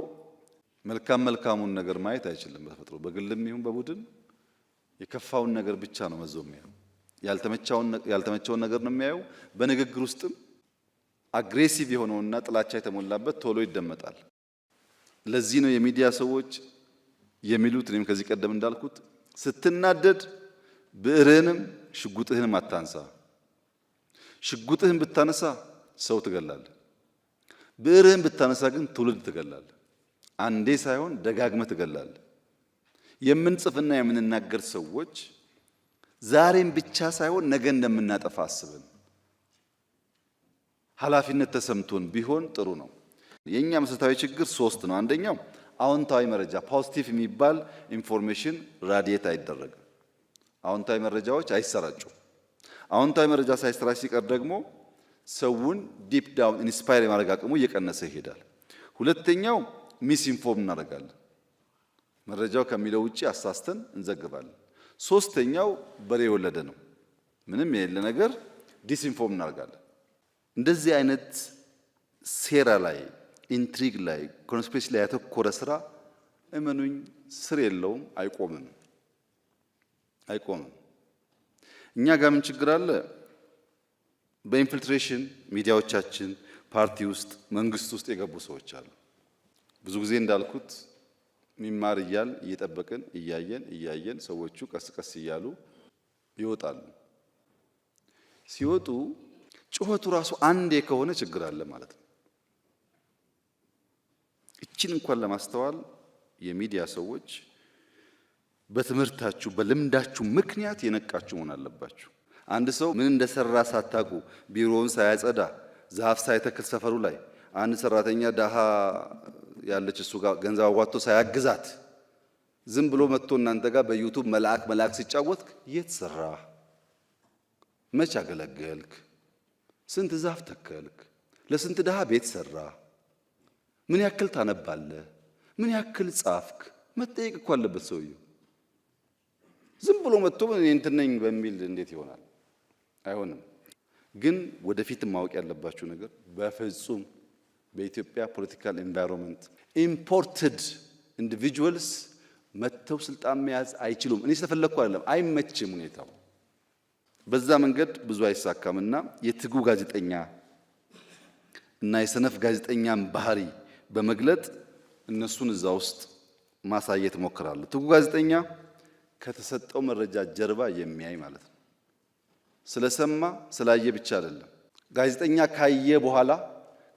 መልካም መልካሙን ነገር ማየት አይችልም። በተፈጥሮ በግልም ይሁን በቡድን የከፋውን ነገር ብቻ ነው መዞ የሚያየው። ያልተመቸውን ነገር ነው የሚያየው። በንግግር ውስጥም aggressive የሆነውና ጥላቻ የተሞላበት ቶሎ ይደመጣል። ለዚህ ነው የሚዲያ ሰዎች የሚሉት፣ እኔም ከዚህ ቀደም እንዳልኩት፣ ስትናደድ ብዕርህንም ሽጉጥህንም አታንሳ። ሽጉጥህን ብታነሳ ሰው ትገላለህ። ብዕርህን ብታነሳ ግን ትውልድ ትገላለህ። አንዴ ሳይሆን ደጋግመህ ትገላለህ። የምንጽፍና የምንናገር ሰዎች ዛሬም ብቻ ሳይሆን ነገ እንደምናጠፋ አስበን፣ ኃላፊነት ተሰምቶን ቢሆን ጥሩ ነው። የእኛ መሰረታዊ ችግር ሶስት ነው። አንደኛው አዎንታዊ መረጃ፣ positive የሚባል information radiate አይደረግም። አዎንታዊ መረጃዎች አይሰራጩም። አዎንታዊ መረጃ ሳይሰራጭ ሲቀር ደግሞ ሰውን deep down inspire የማድረግ አቅሙ እየቀነሰ ይሄዳል። ሁለተኛው misinform እናደርጋለን። መረጃው ከሚለው ውጪ አሳስተን እንዘግባለን። ሶስተኛው በሬ የወለደ ነው። ምንም የሌለ ነገር disinform እናደርጋለን። እንደዚህ አይነት ሴራ ላይ፣ intrigue ላይ፣ conspiracy ላይ ያተኮረ ስራ እመኑኝ ስር የለውም፣ አይቆምም አይቆምም። እኛ ጋር ምን ችግር አለ? በ infiltration ሚዲያዎቻችን ፓርቲ ውስጥ መንግስት ውስጥ የገቡ ሰዎች አሉ። ብዙ ጊዜ እንዳልኩት ሚማር እያል እየጠበቅን እያየን እያየን ሰዎቹ ቀስ ቀስ እያሉ ይወጣሉ። ሲወጡ ጩኸቱ ራሱ አንዴ ከሆነ ችግር አለ ማለት ነው። እችን እንኳን ለማስተዋል የሚዲያ ሰዎች በትምህርታችሁ በልምዳችሁ ምክንያት የነቃችሁ መሆን አለባችሁ። አንድ ሰው ምን እንደሰራ ሳታውቁ ቢሮውን ሳያጸዳ ዛፍ ሳይተክል ሰፈሩ ላይ አንድ ሰራተኛ ደሃ ያለች እሱ ጋር ገንዘብ አዋጥቶ ሳያግዛት ዝም ብሎ መጥቶ እናንተ ጋር በ YouTube መልአክ መልአክ ሲጫወት የት ሰራ? መች አገለገልክ? ስንት ዛፍ ተከልክ? ለስንት ድሃ ቤት ሰራ? ምን ያክል ታነባለህ? ምን ያክል ጻፍክ? መጠየቅ እኮ አለበት ሰውየው። ዝም ብሎ መጥቶ እኔ እንትን ነኝ በሚል እንዴት ይሆናል? አይሆንም። ግን ወደፊት ማወቅ ያለባችሁ ነገር በፍጹም በኢትዮጵያ political environment imported individuals መጥተው ስልጣን መያዝ አይችሉም። እኔ ስለፈለግኩ አይደለም፣ አይመችም ሁኔታው። በዛ መንገድ ብዙ አይሳካምና የትጉ ጋዜጠኛ እና የሰነፍ ጋዜጠኛን ባህሪ በመግለጥ እነሱን እዛ ውስጥ ማሳየት እሞክራለሁ። ትጉ ጋዜጠኛ ከተሰጠው መረጃ ጀርባ የሚያይ ማለት ነው። ስለሰማ ስላየ ብቻ አይደለም። ጋዜጠኛ ካየ በኋላ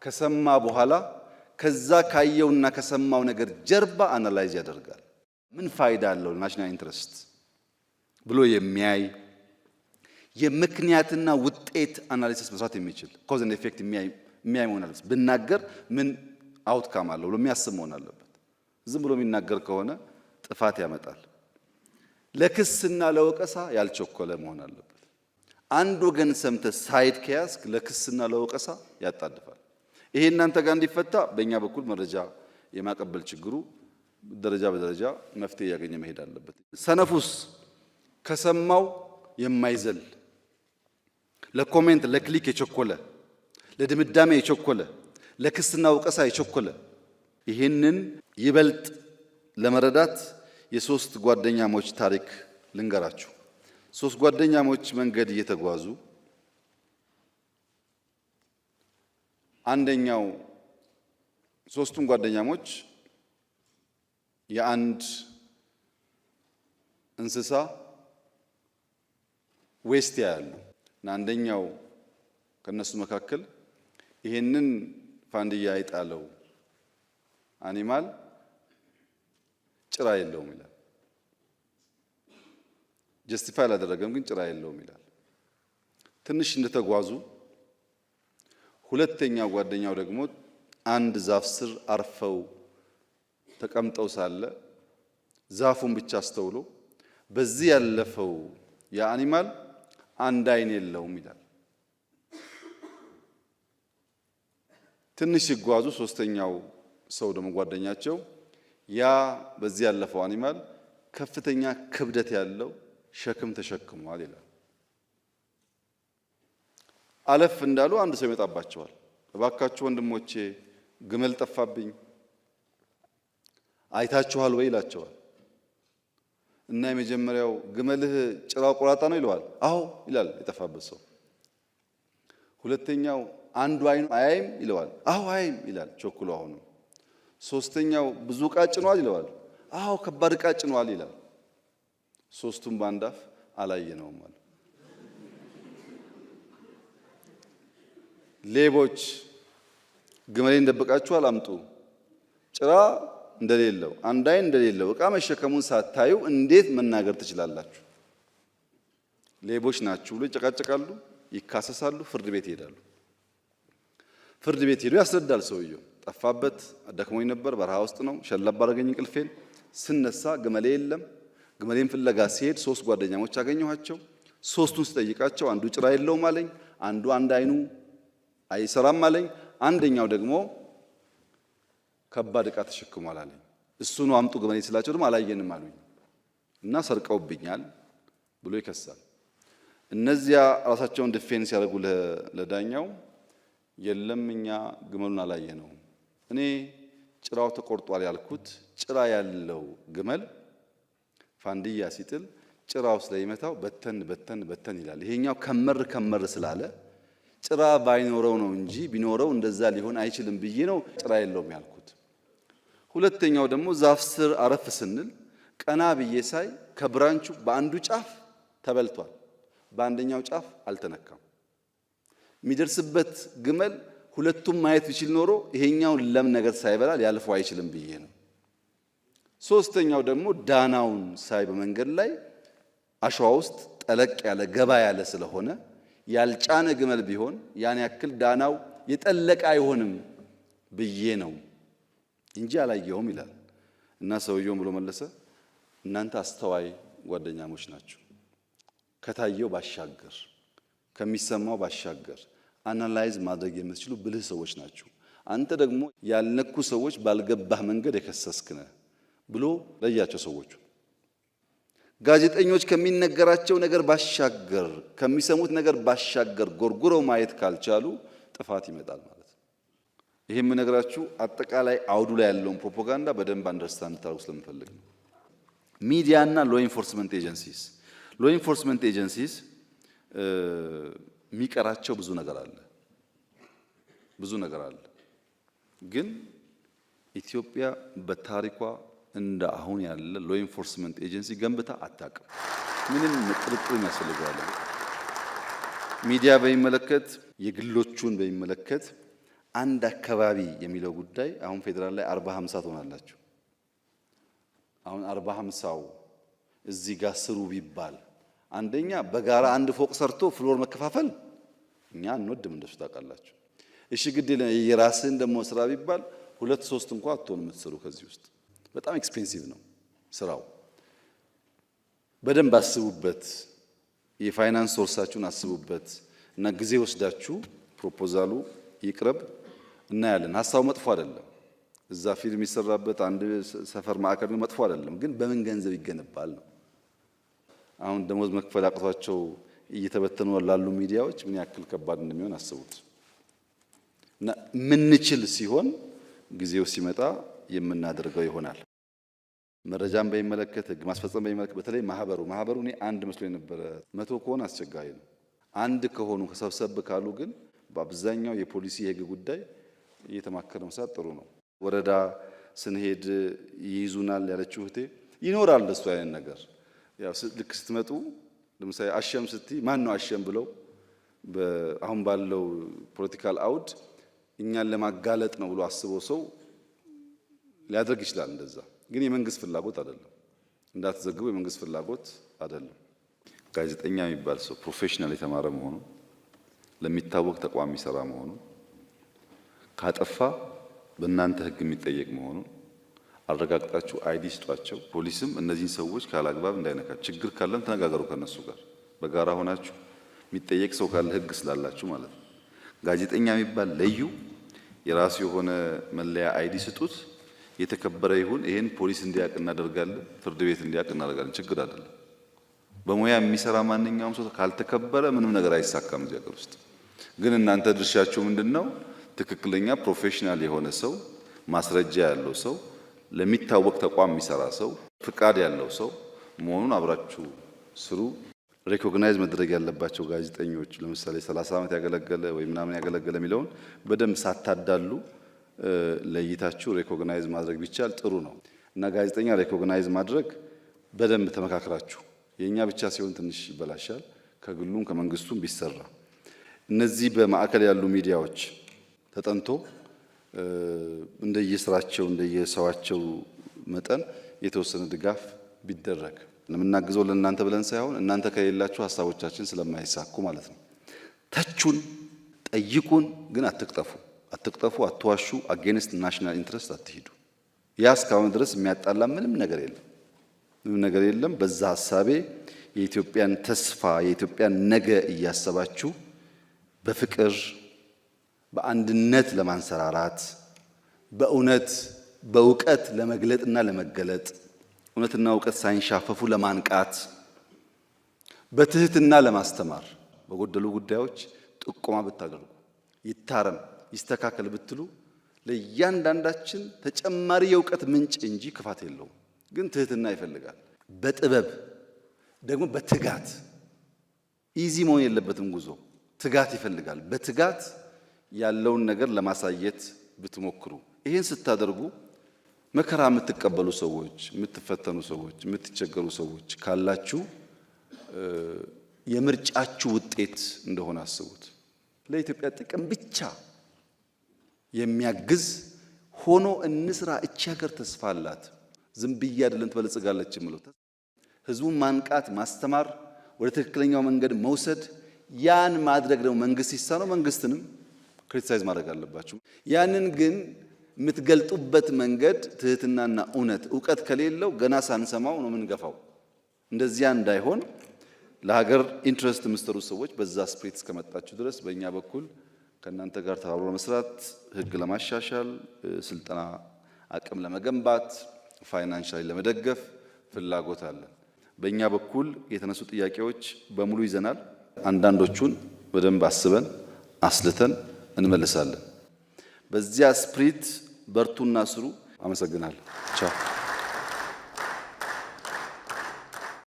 ከሰማ በኋላ ከዛ ካየውና ከሰማው ነገር ጀርባ analyze ያደርጋል። ምን ፋይዳ አለው national interest ብሎ የሚያይ፣ የምክንያትና ውጤት analysis መስራት የሚችል፣ cause and effect የሚያይ መሆን አለበት። ብናገር ምን outcome አለው ብሎ የሚያስብ መሆን አለበት። ዝም ብሎ የሚናገር ከሆነ ጥፋት ያመጣል። ለክስና ለወቀሳ ያልቸኮለ መሆን አለበት። አንድ ወገን ሰምተህ side ከያዝክ ለክስና ለወቀሳ ያጣድፋል። ይሄ እናንተ ጋር እንዲፈታ በእኛ በኩል መረጃ የማቀበል ችግሩ ደረጃ በደረጃ መፍትሄ እያገኘ መሄድ አለበት። ሰነፉስ ከሰማው የማይዘል፣ ለ comment ለ click የቸኮለ፣ ለድምዳሜ የቸኮለ፣ ለክስና ወቀሳ የቸኮለ። ይህንን ይበልጥ ለመረዳት የሶስት ጓደኛሞች ታሪክ ልንገራችሁ። ሶስት ጓደኛሞች መንገድ እየተጓዙ አንደኛው ሶስቱም ጓደኛሞች የአንድ እንስሳ waste ያያሉ እና አንደኛው ከነሱ መካከል ይሄንን ፋንድያ የጣለው animal ጭራ የለውም ይላል። Justify አላደረገም፣ ግን ጭራ የለውም ይላል። ትንሽ እንደተጓዙ ሁለተኛው ጓደኛው ደግሞ አንድ ዛፍ ስር አርፈው ተቀምጠው ሳለ ዛፉን ብቻ አስተውሎ በዚህ ያለፈው የ animal አንድ አይን የለውም ይላል። ትንሽ ሲጓዙ ሶስተኛው ሰው ደግሞ ጓደኛቸው ያ በዚህ ያለፈው animal ከፍተኛ ክብደት ያለው ሸክም ተሸክሟል ይላል። አለፍ እንዳሉ አንድ ሰው ይመጣባቸዋል። እባካችሁ ወንድሞቼ፣ ግመል ጠፋብኝ፣ አይታችኋል ወይ ይላቸዋል። እና የመጀመሪያው ግመልህ ጭራው ቆራጣ ነው ይለዋል። አዎ ይላል የጠፋበት ሰው። ሁለተኛው አንዱ አይኑ አያይም ይለዋል። አዎ አያይም ይላል ቸኩሎ አሁንም። ሶስተኛው ብዙ ዕቃ ጭኗል ይለዋል። አዎ ከባድ ዕቃ ጭኗል ይላል። ሶስቱም በአንድ አፍ አላየነውም አሉ። ሌቦች፣ ግመሌን ደብቃችኋል፣ አምጡ። ጭራ እንደሌለው፣ አንድ አይን እንደሌለው፣ ዕቃ መሸከሙን ሳታዩ እንዴት መናገር ትችላላችሁ? ሌቦች ናችሁ ብሎ ይጨቃጨቃሉ፣ ይካሰሳሉ፣ ፍርድ ቤት ይሄዳሉ። ፍርድ ቤት ሄዶ ያስረዳል ሰውየው። ጠፋበት፣ ደክሞኝ ነበር፣ በረሃ ውስጥ ነው፣ ሸለብ አደረገኝ እንቅልፌን። ስነሳ ግመሌ የለም። ግመሌን ፍለጋ ሲሄድ ሶስት ጓደኛሞች አገኘኋቸው። ሶስቱን ስጠይቃቸው አንዱ ጭራ የለውም አለኝ፣ አንዱ አንድ አይኑ አይሰራም አለኝ፣ አንደኛው ደግሞ ከባድ ዕቃ ተሸክሟል አለኝ። እሱ ነው አምጡ ግመሌ ስላቸው ደግሞ አላየንም አሉኝ እና ሰርቀውብኛል ብሎ ይከሳል። እነዚያ ራሳቸውን defense ያደርጉ ለዳኛው፣ የለም እኛ ግመሉን አላየነውም። እኔ ጭራው ተቆርጧል ያልኩት ጭራ ያለው ግመል ፋንድያ ሲጥል ጭራው ስለሚመታው በተን በተን በተን ይላል። ይሄኛው ከመር ከመር ስላለ ጭራ ባይኖረው ነው እንጂ ቢኖረው እንደዛ ሊሆን አይችልም ብዬ ነው ጭራ የለውም ያልኩት። ሁለተኛው ደግሞ ዛፍ ስር አረፍ ስንል ቀና ብዬ ሳይ ከ branch ኡ በአንዱ ጫፍ ተበልቷል፣ በአንደኛው ጫፍ አልተነካም። የሚደርስበት ግመል ሁለቱም ማየት ቢችል ኖሮ ይሄኛውን ለም ነገር ሳይበላ ሊያልፈው አይችልም ብዬ ነው። ሶስተኛው ደግሞ ዳናውን ሳይ በመንገድ ላይ አሸዋ ውስጥ ጠለቅ ያለ ገባ ያለ ስለሆነ ያልጫነ ግመል ቢሆን ያን ያክል ዳናው የጠለቀ አይሆንም ብዬ ነው እንጂ አላየውም ይላል። እና ሰውየውም ብሎ መለሰ፣ እናንተ አስተዋይ ጓደኛሞች ናችሁ። ከታየው ባሻገር ከሚሰማው ባሻገር analyze ማድረግ የምትችሉ ብልህ ሰዎች ናችሁ። አንተ ደግሞ ያልነኩ ሰዎች ባልገባህ መንገድ የከሰስክ ነህ ብሎ ለያቸው ሰዎቹ። ጋዜጠኞች ከሚነገራቸው ነገር ባሻገር ከሚሰሙት ነገር ባሻገር ጎርጉረው ማየት ካልቻሉ ጥፋት ይመጣል ማለት ነው። ይሄ የምነግራችሁ አጠቃላይ አውዱ ላይ ያለውን ፕሮፓጋንዳ በደንብ understand እንድታደርጉ ስለምፈልግ ነው። ሚዲያና law enforcement agencies፣ law enforcement agencies የሚቀራቸው ብዙ ነገር አለ፣ ብዙ ነገር አለ። ግን ኢትዮጵያ በታሪኳ እንደ አሁን ያለ law enforcement agency ገንብታ አታውቅም። ምንም ጥርጥር ያስፈልገዋል። ሚዲያ በሚመለከት፣ የግሎቹን በሚመለከት አንድ አካባቢ የሚለው ጉዳይ አሁን ፌዴራል ላይ 40-50 ትሆናላችሁ። አሁን 40-50ው እዚህ ጋር ስሩ ቢባል አንደኛ በጋራ አንድ ፎቅ ሰርቶ floor መከፋፈል እኛ አንወድም፣ እንደሱ ታውቃላችሁ። እሺ ግድ የራስህን ደግሞ ስራ ቢባል ሁለት ሶስት እንኳ አትሆን የምትሰሩ ከዚህ ውስጥ በጣም expensive ነው ስራው። በደንብ አስቡበት፣ የፋይናንስ source ኣችሁን አስቡበት እና ጊዜ ወስዳችሁ proposal ኡ ይቅረብ እናያለን። ሀሳቡ መጥፎ አይደለም። እዛ ፊልም የሚሰራበት አንድ ሰፈር ማዕከል መጥፎ አይደለም፣ ግን በምን ገንዘብ ይገነባል ነው። አሁን ደሞዝ መክፈል አቅቷቸው እየተበተኑ ላሉ ሚዲያዎች ምን ያክል ከባድ እንደሚሆን አስቡት። እና ምንችል ሲሆን ጊዜው ሲመጣ የምናደርገው ይሆናል። መረጃን በሚመለከት፣ ህግ ማስፈጸም በሚመለከት፣ በተለይ ማህበሩ እኔ አንድ መስሎ የነበረ 100 ከሆነ አስቸጋሪ ነው። አንድ ከሆኑ ከሰብሰብ ካሉ ግን በአብዛኛው የፖሊሲ የህግ ጉዳይ እየተማከረ መስራት ጥሩ ነው። ወረዳ ስንሄድ ይይዙናል ያለችው እህቴ ይኖራል እሱ አይነት ነገር። ያው ልክ ስትመጡ ለምሳሌ አሸም ስትይ ማን ነው አሸም ብለው አሁን ባለው political አውድ እኛን ለማጋለጥ ነው ብሎ አስቦ ሰው ሊያደርግ ይችላል። እንደዛ ግን የመንግስት ፍላጎት አይደለም። እንዳትዘግቡ የመንግስት ፍላጎት አይደለም። ጋዜጠኛ የሚባል ሰው professional የተማረ መሆኑ፣ ለሚታወቅ ተቋም የሚሰራ መሆኑ፣ ካጠፋ በእናንተ ህግ የሚጠየቅ መሆኑን አረጋግጣችሁ ID ስጧቸው። ፖሊስም እነዚህን ሰዎች ካላግባብ እንዳይነካ፣ ችግር ካለም ተነጋገሩ ከነሱ ጋር በጋራ ሆናችሁ፣ የሚጠየቅ ሰው ካለ ህግ ስላላችሁ ማለት ነው። ጋዜጠኛ የሚባል ለዩ፣ የራሱ የሆነ መለያ ID ስጡት። የተከበረ ይሁን። ይሄን ፖሊስ እንዲያውቅ እናደርጋለን፣ ፍርድ ቤት እንዲያውቅ እናደርጋለን። ችግር አይደለም። በሙያ የሚሰራ ማንኛውም ሰው ካልተከበረ ምንም ነገር አይሳካም እዚህ ሀገር ውስጥ። ግን እናንተ ድርሻችሁ ምንድን ነው? ትክክለኛ professional የሆነ ሰው፣ ማስረጃ ያለው ሰው፣ ለሚታወቅ ተቋም የሚሰራ ሰው፣ ፍቃድ ያለው ሰው መሆኑን አብራችሁ ስሩ። Recognize መደረግ ያለባቸው ጋዜጠኞች ለምሳሌ 30 ዓመት ያገለገለ ወይ ምናምን ያገለገለ የሚለውን በደንብ ሳታዳሉ ለይታችሁ recognize ማድረግ ቢቻል ጥሩ ነው እና ጋዜጠኛ recognize ማድረግ በደንብ ተመካክራችሁ፣ የእኛ ብቻ ሲሆን ትንሽ ይበላሻል። ከግሉም ከመንግስቱም ቢሰራ እነዚህ በማዕከል ያሉ ሚዲያዎች ተጠንቶ እንደየስራቸው እንደየሰዋቸው መጠን የተወሰነ ድጋፍ ቢደረግ፣ የምናግዘው ለእናንተ ብለን ሳይሆን እናንተ ከሌላችሁ ሀሳቦቻችን ስለማይሳኩ ማለት ነው። ተቹን፣ ጠይቁን፣ ግን አትቅጠፉ፣ አትቅጠፉ፣ አትዋሹ፣ against national interest አትሂዱ። ያ እስካሁን ድረስ የሚያጣላ ምንም ነገር የለም፣ ምንም ነገር የለም። በዛ ሀሳቤ የኢትዮጵያን ተስፋ የኢትዮጵያን ነገ እያሰባችሁ በፍቅር በአንድነት ለማንሰራራት፣ በእውነት በእውቀት ለመግለጥና ለመገለጥ፣ እውነትና እውቀት ሳይንሻፈፉ ለማንቃት፣ በትህትና ለማስተማር፣ በጎደሉ ጉዳዮች ጥቆማ ብታደርጉ፣ ይታረም ይስተካከል ብትሉ ለእያንዳንዳችን ተጨማሪ የእውቀት ምንጭ እንጂ ክፋት የለውም። ግን ትህትና ይፈልጋል። በጥበብ ደግሞ በትጋት easy መሆን የለበትም ጉዞ ትጋት ይፈልጋል። በትጋት ያለውን ነገር ለማሳየት ብትሞክሩ፣ ይህን ስታደርጉ መከራ የምትቀበሉ ሰዎች፣ የምትፈተኑ ሰዎች፣ የምትቸገሩ ሰዎች ካላችሁ የምርጫችሁ ውጤት እንደሆነ አስቡት። ለኢትዮጵያ ጥቅም ብቻ የሚያግዝ ሆኖ እንስራ። እቺ ሀገር ተስፋ አላት። ዝም ብዬ አይደለም ትበለጽጋለች የምለው። ህዝቡን ማንቃት፣ ማስተማር፣ ወደ ትክክለኛው መንገድ መውሰድ፣ ያን ማድረግ ደግሞ መንግስት ሲሳነው መንግስትንም criticize ማድረግ አለባችሁ። ያንን ግን የምትገልጡበት መንገድ ትህትናና እውነት እውቀት ከሌለው ገና ሳንሰማው ነው የምንገፋው። እንደዚያ እንዳይሆን ለሀገር interest የምትሰሩ ሰዎች በዛ spirit እስከመጣችሁ ድረስ በእኛ በኩል ከእናንተ ጋር ተባብሮ ለመስራት፣ ህግ ለማሻሻል፣ ስልጠና አቅም ለመገንባት፣ financially ለመደገፍ ፍላጎት አለን። በእኛ በኩል የተነሱ ጥያቄዎች በሙሉ ይዘናል። አንዳንዶቹን በደንብ አስበን አስልተን እንመልሳለን። በዚያ spirit በርቱና ስሩ። አመሰግናለሁ። ቻው።